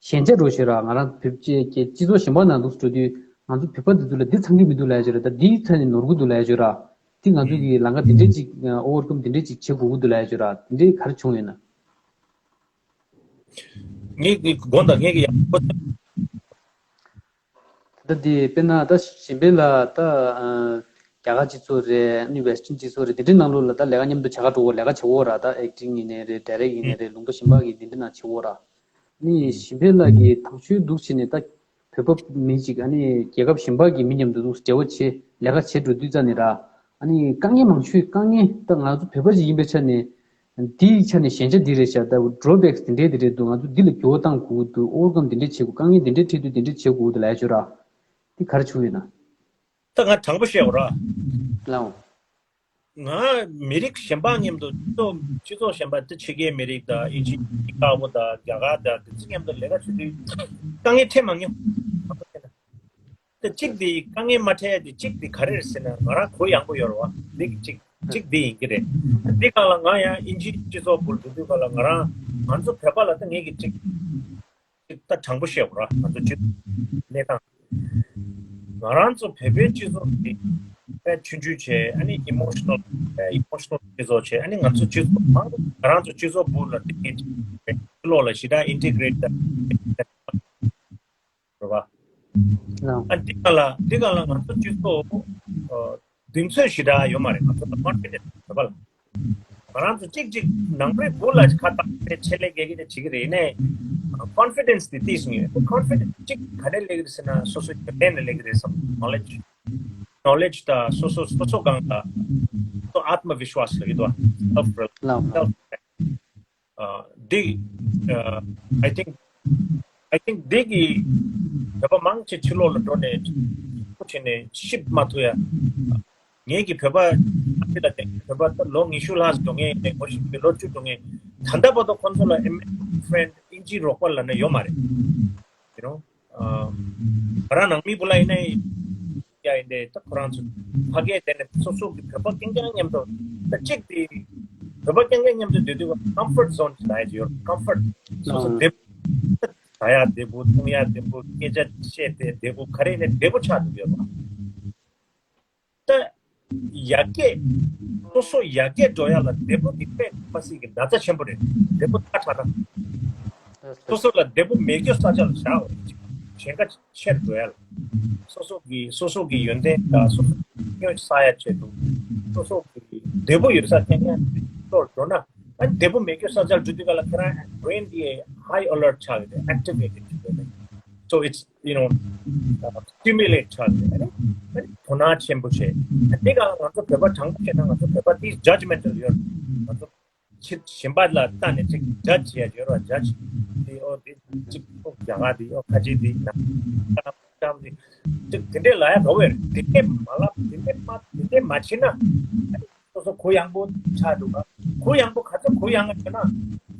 ཞན་ཆ་འགྲོ་ཤོད་ར། ང་རང་བོད་ཀྱི་སྤྱི་ཚོགས་གཞན་པ་ནང་དུ་འགྲོ་དུས་ང་ཚོ་བོད་པ་འདི་ཚོ་ལ་འདི་ཚང་གི་མི་འདུག་ལབ་ཡ་ཅིག་ར། ད་འདིའི་ཚ་ནས་ནོར་གི་འདུག་ལབ་ཡ་ཅིག་ར། འདི་ང་ཚོ་གི་ལམ་ཁ་འདི་འདྲས་ཅིག་ཨོ་ཝར་ཀམ་འདི་འདྲས་ཅིག་བྱེད་དགོས་ཀྱི་འདུག་ལབ་ཡ་ཅིག་ར། འདི་འདྲས་ག་རེ་བྱུང་ཡོད་ན། ངས་ཀྱི་དགོངས་དག་ངས་ཀྱི་ཡག་པོ། ད་འདི་དཔེར་ན་ད་ཞི་བདེ་ལགས་ད་རྒྱ་གར་སྤྱི་ཚོགས་རེད། ཨ་ནི་ཝེ་སི་ཊན་སྤྱི་ཚོགས་རེད། འདི་འདྲའི་ནང་ལོགས་ལ་ད་ལས་ཀ་མཉམ་དུ་བྱ་ག་འགྲོ་གོ་ལས་ཀ་བྱེད་གོ་ར། ད་ཨེག་ཊིང་ཡིན་ནའི་རེད། ཌའི་རེག་ཡིན་ནའི་རེད། ལུང་པ་གཞན་པ་གི་འདི་འདྲ་ནང་བྱེད་གོ་ར། ནི་ཞི་བདེ་ལགས་ཀྱིས་དང་ཤོས་འདུག་བྱས་ནས་ད་བོད་པ་མི་གཅིག་ཨ་ནི་རྒྱལ་ཁབ་གཞན་པ་གི་མི་མཉམ་དུ་འདུག་འབྲེལ་བ་བྱེད་ལས་ཀ་བྱེད་འགྲོ་དུས་ཙ་ནས་ར། ཨ་ནི་དཀའ་ངལ་མང་ཤོས་དཀའ་ངལ་ད་ང་ཚོ་བོད་པ་ཞིག་ཡིན་པའི་ཆ་ནས་འདིའི་ཆ་ནས་ཞན་ཆ་འདི་རེད་ཤག་ད་ཌོ་བེག་སི་འདི་འདྲས་འདི་འདྲས་འདུག་ང་ཚོ་འདི་ལ་འགྱུར་བ་གཏང་དགོས་ཀྱི་འདུག་ཨོ་ཝར་ཀམ་འདི་འདྲས་བྱེད་དགོས། དཀའ་ངལ་འདི་འདྲས་འཕྲད་དུས་འདི་འདྲས་བྱེད་དགོས་འདུག་ལབ་ཡ་ཅིག་ཡོད་ར། འདི་ག་རེ་བྱུང་ཡོད་ན། ད་ང་དྲང་པོ་བཤད་འོ་ར། ལའོ། ང་མི་རིགས་གཞན་པ་མཉམ་དུ་སྤྱི་ཚོགས་སྤྱི་ཚོགས་གཞན་པ་དེ་ཕྱི་རྒྱལ་མི་རིགས་དང་ཨིན་ཇི་ཤི་ཀ་གོ་དང་རྒྱ་གར་དང་དེ་ཚོ་མཉམ་དུ་ལས་ཀ་བྱེད་དུས་དཀའ་ངལ་འཕྲད་མ་མྱོང་། ད་གཅིག་དེ་དཀའ་ངལ་མ་འཕྲད་དེ་གཅིག་དེ་ག་རེ་རེད་ཟེར་ན་ང་རང་གོ་ཡངས་པོ་ཡོད་རེད་བ། འདི་གཅིག་གཅིག་དེ་ཡིན་གྱི་རེད། འདི་སྒང་ལ་ང་ཡང་ཨིན་ཇི་སྤྱི་ཚོགས་སྐོར་འགྲོ་དུས་སྒང་ལ་ང་རང་ང་ཚོ་བོད་པ་ལ་ད་ངེད་ཀྱི་གཅིག་ད་དྲང་པོ་བཤད་དགོས་ར། ང་ཚོ་སྤྱི་གནས་སྟངས། ང་རང་ཚོ་བོད་པའི་སྤྱི་ཚོགས་འདི་དཔེ་ཆུང་ཆུང་བྱས། ཨ་ནི་ཨི་མོ་ཤི་ནལ་ཨི་མོ་ཤི་ནལ་སྤྱི་ཚོགས་བྱས། ཨ་ནི་ང་ཚོ་སྤྱི་ཚོགས་མང་པོ་ང་རང་ཚོ་སྤྱི་ཚོགས་སྦུག་ལ་དེ་ངས་ཕྱི་ལོགས་ལ་ཞེ་དྲག་ཨིན་ཊི་གྷི་རེཊ་ད་རེད་བ། ལའོ། ཨ་འདི་ག་ལ་འདི་ག་ལ་ང་ཚོ་སྤྱི་ཚོགས་ཨ་གདེང་ཚོད་ཞེ་དྲག་ཡོད་མ་རེད། ང་ཚོ་ལ་ཀོན་ཕི་ཌེན་སི་བོད་པ་ལ། ང་རང་ཚོ་གཅིག་གཅིག་ནང་པའི་སྒོ་ལ་ཁ་བཏགས་ཏེ་ཆེད་ལས་དགེ་རྒན་དེ་བྱེད་ཀྱི་རེད། ནས་ཀོན་ཕི་ཌེན་སི་དེ་ཏིས་ངེས་ཀོན་ཕི་ཌེན་སི་གཅིག་ག་ནས་སླེབས་ཀྱི་རེད་ཟེར་ན་སོ་སོ་རྒྱབ་རྟེན་ནས་སླེབས་ཀྱི་རེད་བསམ། ནོ་ལེཇ་ནོ་ལེཇ་དང་སོ་སོ་སོ་སོ་སྒང་ལ་སོ་ཨཏྨ་བི་ཤ་ཝ་སི་ལབ་ཀྱི་འདུག་བ། སེལཕ་རེ་ལའོ། སེལཕ་རེ་སྤེག་འདི་I think I think འདི་གི་བོད་པ་མང་ཆེ་ཕྱི་ལོགས་ལ་འགྲོ་ནས་ཁུ་བྱས་ནས་ཤིབ་མ་ཐུབ་ཡ། ངེད་ཀྱི་བོད་པ་ཨ་ཕི་ལ་བསྡད་བོད་པ་ད་ལོ་ཉི་ཤུ་ལྷག་འགྲོ་མཁན་ཡིན་ནའི་ངོ་ཤེས་ཀྱི་ལོ་བཅུ་འགྲོ་མཁན་ད་ལྟ་བར་དུ་ཁོང་ཚོ་ལ་ཨེ་མེ་རི་ཀན་ཕི་རེན་ཌི་ཨིན་ཇི་རོགས་པ་ལབ་ན་ཡོད་མ་རེད། You know ང་རང་ནང་མི་བུ་ལ་ཡིན་ནའི་ཡ་ཡིན་ཏེ་ད་ཁོ་རང་ཚོ་ཕ་གིར་བསྡད་ནས་སོ་སོ་གི་བོད་པ་རྐྱང་རྐྱང་མཉམ་དུ་ད་གཅིག་དེ་བོད་པ་རྐྱང་རྐྱང་མཉམ་དུ་སྡོད་དུས་ཀམ་ཕོར་ཊི་ཛོན་ཅིག་ལབ་ཡ་ཅིག་ཡོད། ཀམ་ཕོར་ཊི་སོ་སོ་བདེ་པོ་ཟ་ཡ་བདེ་པོ་འཐུང་ཡ་བདེ་པོ་སྐད་ཆ་བཤད་དེ་བདེ་པོ་ག་རེ་ནས་བདེ་པོ་ཆགས་འདུག་ཡོད་པ། ད་ཡར་རྒྱས་སོ་སོ་ཡར་རྒྱས་འགྲོ་ཡ་ལ་བདེ་པོ་འདི་དཔེ་མ་སྲིད་ཀྱི་ན་ཚ་ཆེན་པོ་རེད། བདེ་པོ་ཐག་ཆོད་ན་སོ་སོ་ལ་བདེ་པོ་མེད་རྒྱུ་ས་ཆ་ལ་བཞག་འོ་ཅིག་ཞེན་ཁ་ཆེར་འགྲོ་ཡ་ལ་སོ་སོ་གི་སོ་སོ་གི་ཡོན་ཏན་དང་སོ་སོ་གི་ཉོ་ས་ཡ་ཆེད་དུ་སོ་སོ་གི་བདེ་པོ་ཡོད་ས་ཐེན་ཡ་ལ་འགྲོ་ན། ཨ་ནི་བདེ་པོ་མེད་རྒྱུ་ས་ཆར་འགྲོ་དུས་ག་ལ་ཁྱེད་རང་brain དེ་high alert ཆགས་ཡོད་རེད། Activated ཆགས་ཡོད་རེད། So it's, you know, uh, stimulate ཆགས་ཡོད་རེད། ཨ་ནི་ཨ་ནི་དོ་སྣང་ཆེན་པོ་བྱེད། ཨ་དེ་ག་ང་ཚོ་བོད་པ་དྲང་པོ་བཤད་ན་ང་ཚོ་བོད་པ་དེ་judgmental ཡོད་རེད། ང་ཚོ་ཕྱི་གཞན་པ་ལ་ལྟ་ནས་ཅིག་judge བྱེད་ཡ་ཡོད་རེད་བ། Judge དེ་ཨོ་དེ་ཅིག་ཁོ་རྒྱ་གར་དེ་ཨོ་ཁ་ཆེ་དེ་ན་ཅམ་དེ་ཅིག་དེ་འདྲས་ལ་ཡ་དགའ་བོ་ཡོད་རེད། དེ་འདྲས་མ་ལབ། དེ་འདྲས་མ་དེ་འདྲས་མ་བྱེད་ན། སོ་སོ་གུ་ཡངས་པོ་ཆགས་འདུག་ག་གུ་ཡངས་པོ་ག་ཚོད་གུ་ཡངས་ཡོད་ན་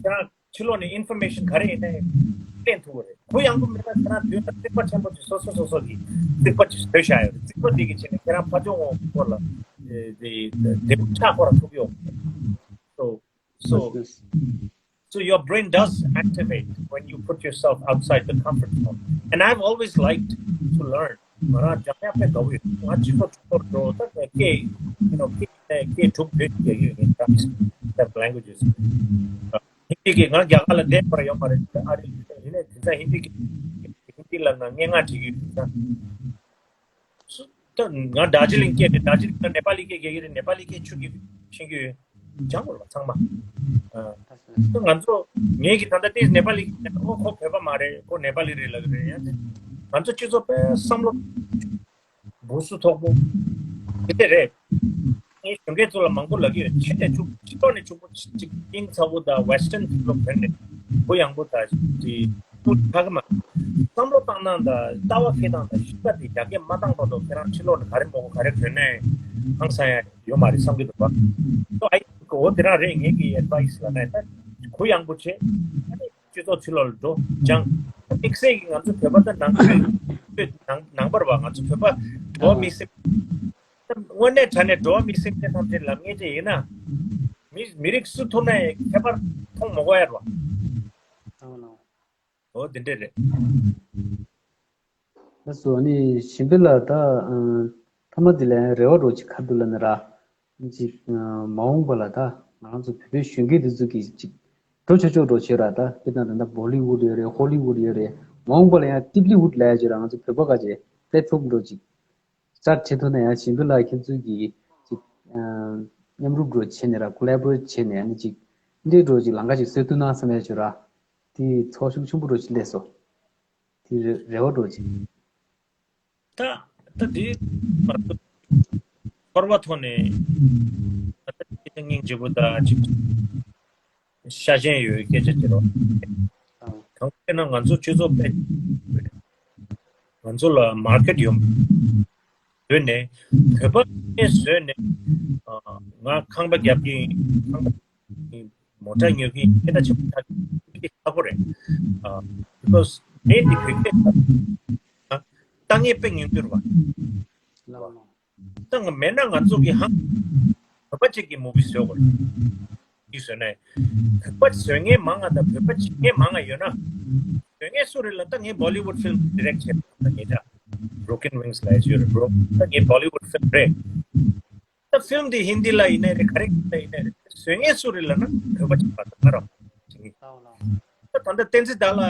ཁྱེད་རང་ཕྱི་ལོགས་ནས་information ག་རེ་ཡིན་ནའི་བསྟན་ཐུབ་ཀྱི་རེད། གུ་ཡངས་པོ་མེད་ན་ཁྱེད་རང་མདུན་ལ་རྩིག་པ་ཆེན་པོ་ཅིག་སོ་སོ་སོ་སོ་གི་རྩིག་པ་ཅིག་བཟོས་བཞག་ཡོད་རེད། རྩིག་པ་འདི་གི་ཆེད་ནས་ཁྱེད་རང་ཕ་ཆུང་ངུ་སྐོར་ལ་དེ་དེ་དེ་ཕྱག་སྐོར་ལ་ཐུག་ཡོང་། So so so your brain does activate when you put yourself outside the comfort zone. And I've always liked to learn. ང་རང་སྦྱང་ཡག་དཔེ་དགའ་བོ་ཡོད། ང་ཕྱི་ལོགས་ཕྱི་ལོགས་འགྲོ་ད་སྐད་you know སྐད་སྐད་དྲུག་བོད་སྐད་ཡོད་ཡིན། That languages ཧིན་དི་གི་ང་རྒྱ་གར་ལ་བསྡད་པར་ཡོད་མ་རེད། ཨ་རི་ཡིན་ནའི་དེང་སང་ཧིན་དི་གི་ཧིན་དི་ལ་ང་སྙན་ངག་བྲིས་ཀྱི་ཡོད་དེང་སང་། སུ་ད་ང་རྡོ་རྗེ་གླིང་སྐད་རེད། རྡོ་རྗེ་གླིང་ནས་ནེ་པ་ལི་སྐད་རྒྱག་གི་རེད། ནེ་པ་ལི་སྐད་ཆུ་གི་ཤེས་ཀྱི་ཡོད། སྦྱང་དགོས་རེད་པ་ཚང་མ། ཨ། ད་ང་ཚོ་ངེད་ཀྱི་ད་ལྟ་ཏིས་ནེ་པ་ལི་སྐད་ཨོ་ཁོ་བོད་པ་མ་རེད། ཁོ་ནེ་པ་ལི་རེད་ལབ་ཀྱི་རེད། ཡང་དེ་ང་ཚོ་སྤྱི་ཚོགས་དཔེ་བསམ་བློ་འབུ་སུ་ཐོག་པོ་དེ་འདྲ་རེད། ངས་གཞོན་སྐྱེས་ཚོ་ལ་མང་པོ་ལབ་ཀྱི་ཡོད། ཕྱི་ནས་ཕྱུག་པོ་ཕྱི་ལོགས་ནས་ཕྱུག་པོ་ཅིག་ཅིག་ཨིན་ཚ་བོ་དང་Western ཕྱི་ལོགས་བོད་ནས་གུ་ཡངས་པོ་དང་དེ་ཕུ་ཐག་མ་བསམ་བློ་བཏང་སྟངས་དང་ལྟ་བ་འཁྱེར་སྟངས་དང་གཞིས་ཀ་དེ་རྒྱ་སྐད་མ་བཏང་བར་དུ་ཁྱེད་རང་ཕྱི་ལོགས་ནས་ག་རེ་མོ་གོ་ག་རེ་གོན་ནས་ཧང་སང་ཡ་ཡོད་མ་རེད་བསམ་གྱི་འདུག་པ། So I འོ་དེ་རང་རེད། ངེད་ཀྱི་advice ལ་ནས་ད་གུ་ཡངས་པོ་བྱེད། ཨ་ནི་སྤྱི་ཚོགས་ཕྱི་ལོགས་ལ་འགྲོ་སྦྱང་། དམིགས་བསལ་གྱི་ང་ཚོ་བོད་པ་ད་ནང་ཁུལ་ནང་ནང་པར་བ་ང་ཚོ་བོད་པ་འགྲོ་བ་མི་སེམས། དངོས་གནས་དྲང་གནས་འགྲོ་བ་མི་སེམས་ཅན་ཐམས་ཅད་ལ་ངས་ཅི་ཡིན་ན། མི་མི་རིགས་སུ་ཐུག་ནའི་ཁྱད་པར་མཐོང་མ་དགོས་ཡ་རེད་བ། ཨོ་དེ་འདྲས་རེད། ལགས་སོ། ཨ་ནི་ཞིམ་པོ་ལགས་ད་ཨ་ཐ་མ་དེ་ལ་ཡང་རེ་བ་འདྲ་ཅིག་ཁ་ཐུག་ལ་ནི་ར། ཅིག་ཨ་མ་འོངས་པ་ལ་ད་ང་རང་ཚོ་བོད་པའི་གཞོན་སྐྱེས་དེ་ཚོ་གིས་ཅིག་འགྲོ་ཆོག་ཆོག་འགྲོ་བྱེད་ར། ད་དཔེར་ན་ད་ལྟ་Bollywood ཡོད་རེད། Hollywood ཡོད་རེད། མ་འོངས་པ་ལ་ཡང་ཏིབ་ལི་ཝུད་ལབ་ཡ་ཅིག་ར་ང་ཚོ་བོད་པ་ག་ཅེ་པླེ་ཊི་ཕོམ་འདྲ་ཅིག་གསར་བྱེད་ཐུབ་ན་ཡང་ཞིམ་པོ་ལགས་ཁྱེད་ཚོ་གིས་ཅིག་ཨ་མཉམ་རུབ་འདྲ་བྱས་ནས་ར་ཀོ་ལེ་བོ་རེ་ཊི་བྱས་ནས་ཨ་ནི་ཅིག་འདི་འདྲ་ཅིག་ལམ་ཁ་ཅིག་བཟོ་ཐུབ་ན་བསམ་ཡ་ཅིག་ར། དེ་ཚོགས་ཤུགས་ཆེན་པོ་འདྲ་ཅིག་སླེབས་སོང་། དེ་རེ་རེ་བ་འདྲ་ཅིག་ད་ད་དེ་མ་གཏོགས་ཚོར་བ་ཐོག་ནས་ད་ལྟ་སྙིང་རྗེ་པོ་དང་ཅིག་ཤ་ཞེན་ཡོད་སྐད་ཆ་བྱེད་རོགས། གང་ལྟར་ན་ང་ཚོ་སྤྱི་ཚོགས་དཔེ་ང་ཚོ་ལ་མར་ཀེཊ་ཡོད། བཟོས་ནས་བོད་པ་ནས་བཟོས་ནས་ང་ཁང་པ་རྒྱབ་ཀྱི་ཁང་པ་མོ་ཊ་ཉོ་གི་སྐད་ཆ་ཆེན་པོ་ཆགས་ཀྱི་ཁག་པོ་རེད། because ངས་འདི་བོད་སྐད་ལྟ་ངན་དཔེ་ཉུང་འགྱུར་བ། ད་ང་མེད་ན་ང་ཚོ་གི་ཧང་བོད་པ་གཅིག་གི་མུ་བི་བཟོ་དགོས་རེད། འདི་བཟོས་ནས་བོད་པ་བཟོ་མཁན་མང་ང་དང་བོད་པ་བྱེད་མཁན་མང་ང་ཡོད་ན། བཟོ་མཁན་སུ་རེད་ལ་ད་ངས་Bollywood film direct བྱས་པ་ད་ངས་ད་Broken Wings ལ་ཡོད་རེད་bro། ད་ངས་Bollywood film རེད། ད་ཕིལམ་འདི་ཧིན་དི་ལ་ཡིན་ནའི་རེད། ག་རེ་ལ་ཡིན་ནའི་རེད། བཟོ་མཁན་སུ་རེད་ལབ་ན་བོད་པ་ཅིག་པ་ད་ང་རང་བྱེད་ངེས། ད་ད་ལྟ་བསྟན་འཛིན་བདག་ལ་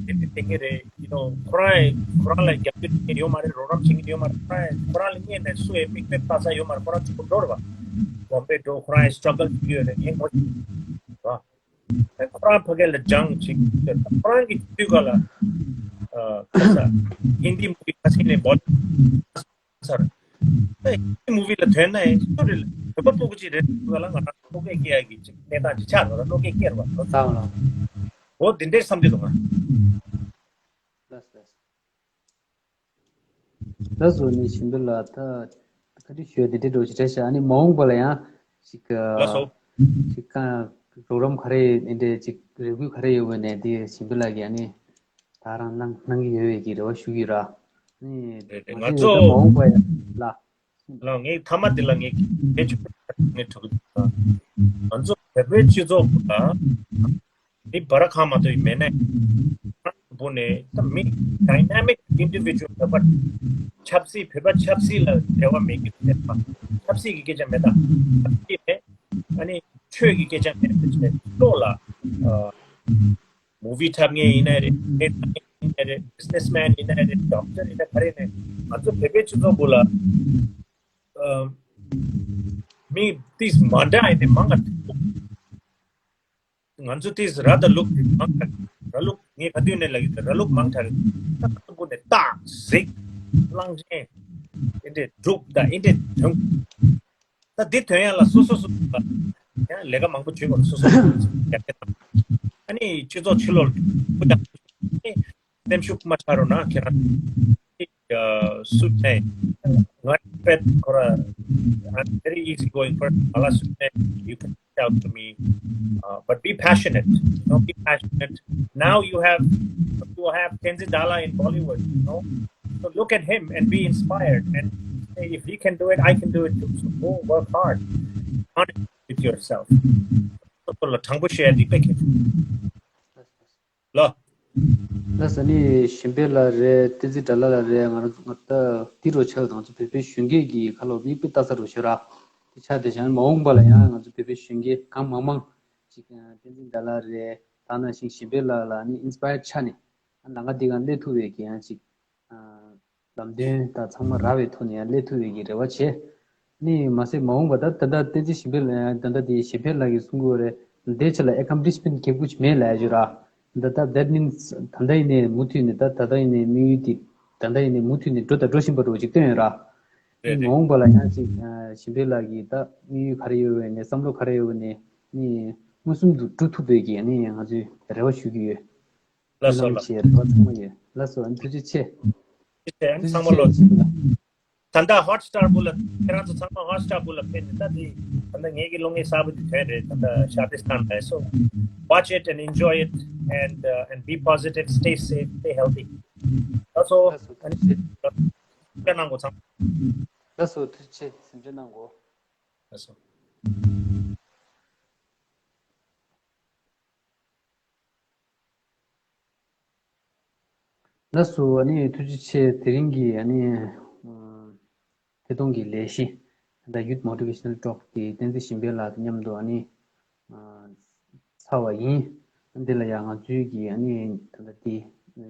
དེ་དེ་དེ་ངེས་རེད། you know ཁོ་རང་ཁོ་རང་ལ་རྒྱབ་སྐྱོར་བྱེད་མཁན་ཡོད་མ་རེད། རོགས་རམ་བྱེད་མཁན་ཡོད་མ་རེད། ཁོ་རང་ཁོ་རང་ལ་བརྙས་ནས་སུ་ཡང་མིག་དཔེ་ལྟ་ས་ཡོད་མ་རེད། ཁོ་རང་ཚུར་འགྲོ་རེད་བ། གོམ་པས་འགྲོ་ཁོ་རང་ཡང་struggle བྱེད་ཀྱི་ཡོད་རེད། ངས་ངོ་ཤེས་རེད་བ། ཁོ་རང་ཕ་གི་ལ་སྦྱང་བྱེད་ཀྱི་ཡོད་རེད། ཁོ་རང་གི་དུས་སྐབས་ལ་ཁ་ས་ཧིན་དི་མུ་བི་ཁ་སང་ལས་བོད་ཚར། ད་ཧིན་དི་མུ་བི་ལ་ཐོན་ན་ཡང་སུ་རེད་ལ་བོད་པ་སྤུ་གུ་ཅིག་རེད་འདུག་ག་ལ་ང་རང་སྤུ་གུ་སྐྱེ་ཡ་གི་ཅིག་གནས་སྟངས་ཅིག་ཆགས་འགྲོ་ལ་བློ་སྐྱེད་སྐྱེ་ར་བ་ལོ་ཙང་ལ། འོ་འདི་འདྲའི་བསམ་གྱི་འདུག་ང་། ལགས་སོ་ལགས་སོ། ད་གཟོད་ནས་ཞིམ་པོ་ལགས་ད་བཀའ་འདྲི་ཞུ་ཡ་འདི་འདྲའི་འདྲ་བོ་ཞིག་རེད་ཤག་ཨ་ནི་མ་འོངས་པ་ལ་ཡང་ཅིག་ལགས་སོ། ཅིག་གང་རོགས་རམ་ག་རེ་འདི་འདྲའི་ཅིག་རེ་སྐུལ་ག་རེ་ཡོད་པ་ནས་འདི་ཞིམ་པོ་ལགས་ཀྱིས་ཨ་ནི་ད་རང་གནང་གནང་གི་ཡོད་པའི་གི་རེ་བ་ཞུ་གི་ཡོད་ར། ཨ་ནི་རེད་རེད། ང་ང་ཚོ་ཚོ་ད་མ་འོངས་པ་ཡ་ལ། ལགས་ངས་མཐའ་མ་འདི་ལ་ངས་གལ་ཆེ་ཤོས་ངས་དྲི་གི་འདུག་ང་ཚོ་བོད་པའི་སྤྱི་ཚོགས་ལ་མི་འབའ་ར་ཁག་མ་གཏོགས་མེད་ན། བུ་ནས་ད་མི་dynamic individual བོད་པ་ཆབ་སྲིད་བོད་པ་ཆབ་སྲིད་ལ་འབྲེལ་བ་མེད་ཀྱི་མེད་པ། ཆབ་སྲིད་ཀྱི་སྐད་ཆ་མེད་ད། ཆབ་སྲིད་མེད། ཨ་ནི་ཆོས་ཀྱི་སྐད་ཆ་མེད་པ་བྱས་ལོག་ལ་ཨ་movie འཁྲབ་མཁན་ཡིན་ན་རེད། ཡིན་ན་རེད། businessman ཡིན་ན་རེད། doctor ཡིན་ན་ག་རེ་ནས་ང་ཚོ་བོད་པའི་སྤྱི་ཚོགས་འདི་ལ་ཨ་མི་ཏིས་མ་འདྲ་ཡིན་ནས་མང་ང་། ང་ཚོ་དེས་ར་ད་ལུག་མང་དྲགས། ར་ལུག་ངས་ག་དུས་ནས་ལབ་ཡོད་དེ། ར་ལུག་མང་དྲགས་རེད། ད་ཁོ་ནས་སྟག་གཟིག་གླང་ཆེན་ཨེ་འདྲས་འབྲུག་ད་ཨེ་འདྲས་དོན། ད་འདི་དོན་ཡ་ལ་སོ་སོ་སོ་ཡང་ལས་ཀ་མང་པོ་བྱེད་དགོས། སོ་སོ་སོ་ཡག་གི་དང་། ཨ་ནི་སྤྱི་ཚོགས་ཕྱི་ལོགས་ལ་སེམས་ཤུགས་མ་ཆག་རོགས་གནང་ཁྱེད་རང་། སུ་ནས་ང་པད་ཁོ་ར། I'm very easy going person. ང་ལ་སུ་ནས you can reach out to me. Uh, but be passionate. You know, be passionate. Now you have you have Tenzin Dala in Bollywood. You know, so look at him and be inspired and say, if he can do it, I can do it too. So go work hard. Honest with yourself. ལོ། ལགས་སོ། ནི་གཞན་ཕན་ལགས་རེད། བསྟན་འཛིན་དགྲ་ལྷ་ལགས་རེད། ང་རང་ང་ད་ཏི་རོ་ཆགས་ང་ཚོ་བོད་པའི་གཞོན་སྐྱེས་ཀྱི་ཁ་ལོ་མིག་དཔེ་ལྟ་ས་རུ་ཤོད་ར། དེ་ཆ་དེ་བཞིན་མ་འོངས་པ་ལ་ཡང་ང་ཚོ་བོད་པའི་གཞོན་སྐྱེས་གང་མང་མང་ཅིག་བསྟན་འཛིན་དགྲ་ལྷ་རེད། ད་ནང་བཞིན་གཞན་ཕན་ལགས་ལ་ནི་ཨིན་སི་པ་ཡར་ཆགས་ནས་ལམ་ཁ་འདི་ག་སླེབས་ཐུབ་པའི་གི་ཡང་ཅིག་ལམ་སྟོན་དང་ཚང་མ་རག་པའི་ཐོག་ནས་ཡང་སླེབས་ཐུབ་པའི་གི་རེ་བ་བྱེད། ནི་མ་ཟད་མ་འོངས་པ་ད་ད་ལྟ་བསྟན་འཛིན་གཞན་ཕན་ལགས་ད་ལྟ་དེ་གཞན་ཕན་ལགས་ཀྱིས་གསུང་གི་ཡོད་རེད། འདས་ཆ་ལ་ཨེ་ཀམ་པི་ལི་ཤི་མེན་ཊི་ཁེབ་ཀུ་ཅི་མེད་ལབ་ཡ་ཅིག་ར། ད་ལྟ་that means ད་ལྟ་ཡིན་ནའི་མུ་མཐུད་ནས་ད་ད་ལྟ་ཡིན་ནའི་དམིགས་ཡུལ་དེ་ད་ལྟ་ཡིན་ནའི་མུ་མཐུད་ནས་འགྲོ་དང་འགྲོ་བཞིན་པ་འདྲ་བོ་ཅིག་སྟོན་ཡོད་ར། རེད་མ་རེད། འོངས་པ་ལ་ཡང་ཅིག་གཞན་ཕན་ལགས་ཀྱིས་ད་དམིགས་ཡུལ་ག་རེ་ཡོད་པ་ནས་བསམ་བློ་ག་རེ་ཡོད་པ་ནས་ནི་མངོན་སུམ་དུ་འགྲོ་ཐུབ་པའི་གི་ནི་ང་ཚོས་རེ་བ་ཞུ་གི་ཡོད། ལགས་སོ་ལགས། ལགས་སོ། ཨ་ནི་ཐུགས་རྗེ་ཆེ། ཐུགས་རྗེ་ཆེ་ཨ་ནི་ཚང་མ་ལོ། ད་ལྟ་ཧོ་ཊི་སི་ཊར་བུ་ལ་ཁྱེད་རང་ཚོ་ཚང་མ་ཧོ་ཊི་སི་ཊར་བུ་ལ་ཕེབས་ནས་ད་དེ་ད་ལྟ་ངེད་ཀྱི་བློ་ངའི་གསར་པ་དེ་ཐོན་རེད། ད་ལྟ་ཤར་དི་སི་ཐན་ལ། So watch it and enjoy it and uh, and be positive, stay safe, stay healthy. ལགས་སོ། ཨ་ནི་ཁྱེད་རང་ཚོ་ཚང་མ། ལགས་སོ། ཐུགས་རྗེ་ཆེ། སེམས་ཆུང་གནང་གོ། ལགས་སོ། ལགས་སོ། ཨ་ནི་ཐུགས་རྗེ་ཆེ། དེ་རིང་གི་ཨ་ནི་ཐད་གཏོང་གི་ལས་གཞི་ད་ལྟ་Youth Motivational Talk དེ་བསྟན་འཛིན་གཞན་ཕན་ལགས་དང་མཉམ་དུ་ཨ་ནི་ཚར་བ་ཡིན། འདི་ལ་ཡང་ང་ཚོའི་གི་ཨ་ནི་ད་ལྟ་དེ་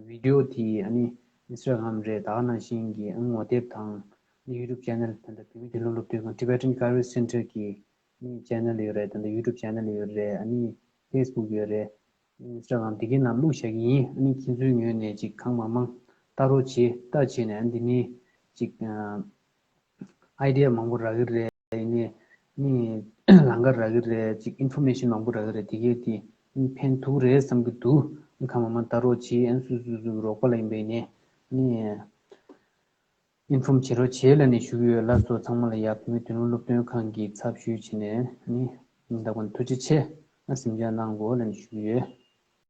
བི་ཌི་ཡོ་དེ་ཨ་ནི་ཨིན་སི་ཊ་གྷ་རམ་རེད། ད་ག་ནང་བཞིན་གི་ཨ་ནི་ངོ་དེབ་དང་ཨ་ནི་ཡུ་ཊུབ་ཆེ་ནལ། ད་ལྟ་བོད་མིའི་མདུན་ལམ་སློབ་སྟོན་ཁང་Tibetan Career Center གི་ནི་ཆེ་ནལ་ཡོད་རེད། ད་ལྟ་ཡུ་ཊུབ་ཆེ་ནལ་ཡོད་རེད། ཨ་ནི་ཕེ་སི་བུག་ཡོད་རེད། ཨིན་སི་ཊ་གྷ་རམ་དེ་གའི་ནང་བླུགས་བཞག་གི་ཡིན། ཨ་ནི་ཁྱེད་ཚོའི་ངོས་ནས་ཅིག་གང་མང་མང་ལྟ་རོགས་བྱེད། ལྟ་བྱས་ནས་ཨ་འདི་ནི་ཅིག་ཨ་ཨའི་ཌི་ཡ་མང་པོ་རག་གི་རེད། ཡིན་ནའི་ནི་ལམ་ཁ་རག་གི་རེད། ཅིག་ཨིན་ཕོར་མེ་ཤན་མང་པོ་རག་གི་རེད། དེ་གའི་དེ་ནི་ཕན་ཐོགས་རེད་བསམ་གྱི་འདུག་ཨ་ནི་གང་མང་མང་ལྟ་རོགས་བྱེད། ཨ་ནི་སུ་སུ་སུ་རོགས་པ་ལ་ཡིན་པ་ཡིན་ནའི་ནི་ཨིན་ཕོརམ་བྱེད་རོགས་བྱེད་ལབ་ནས་ཞུ་གི་ཡོད། ལགས་སོ། ཚང་མ་ལ་ཡ་བོད་མིའི་མདུན་ལམ་སློབ་སྟོན་ཁང་གི་ཚབ་ཞུས་བྱས་ནས་ནི་ཉིན་ལྟར་ཐུགས་རྗེ་ཆེ། ཨ་སེམས་ཆུང་གནང་དགོས་ལབ་ནས་ཞུ་གི་ཡོད།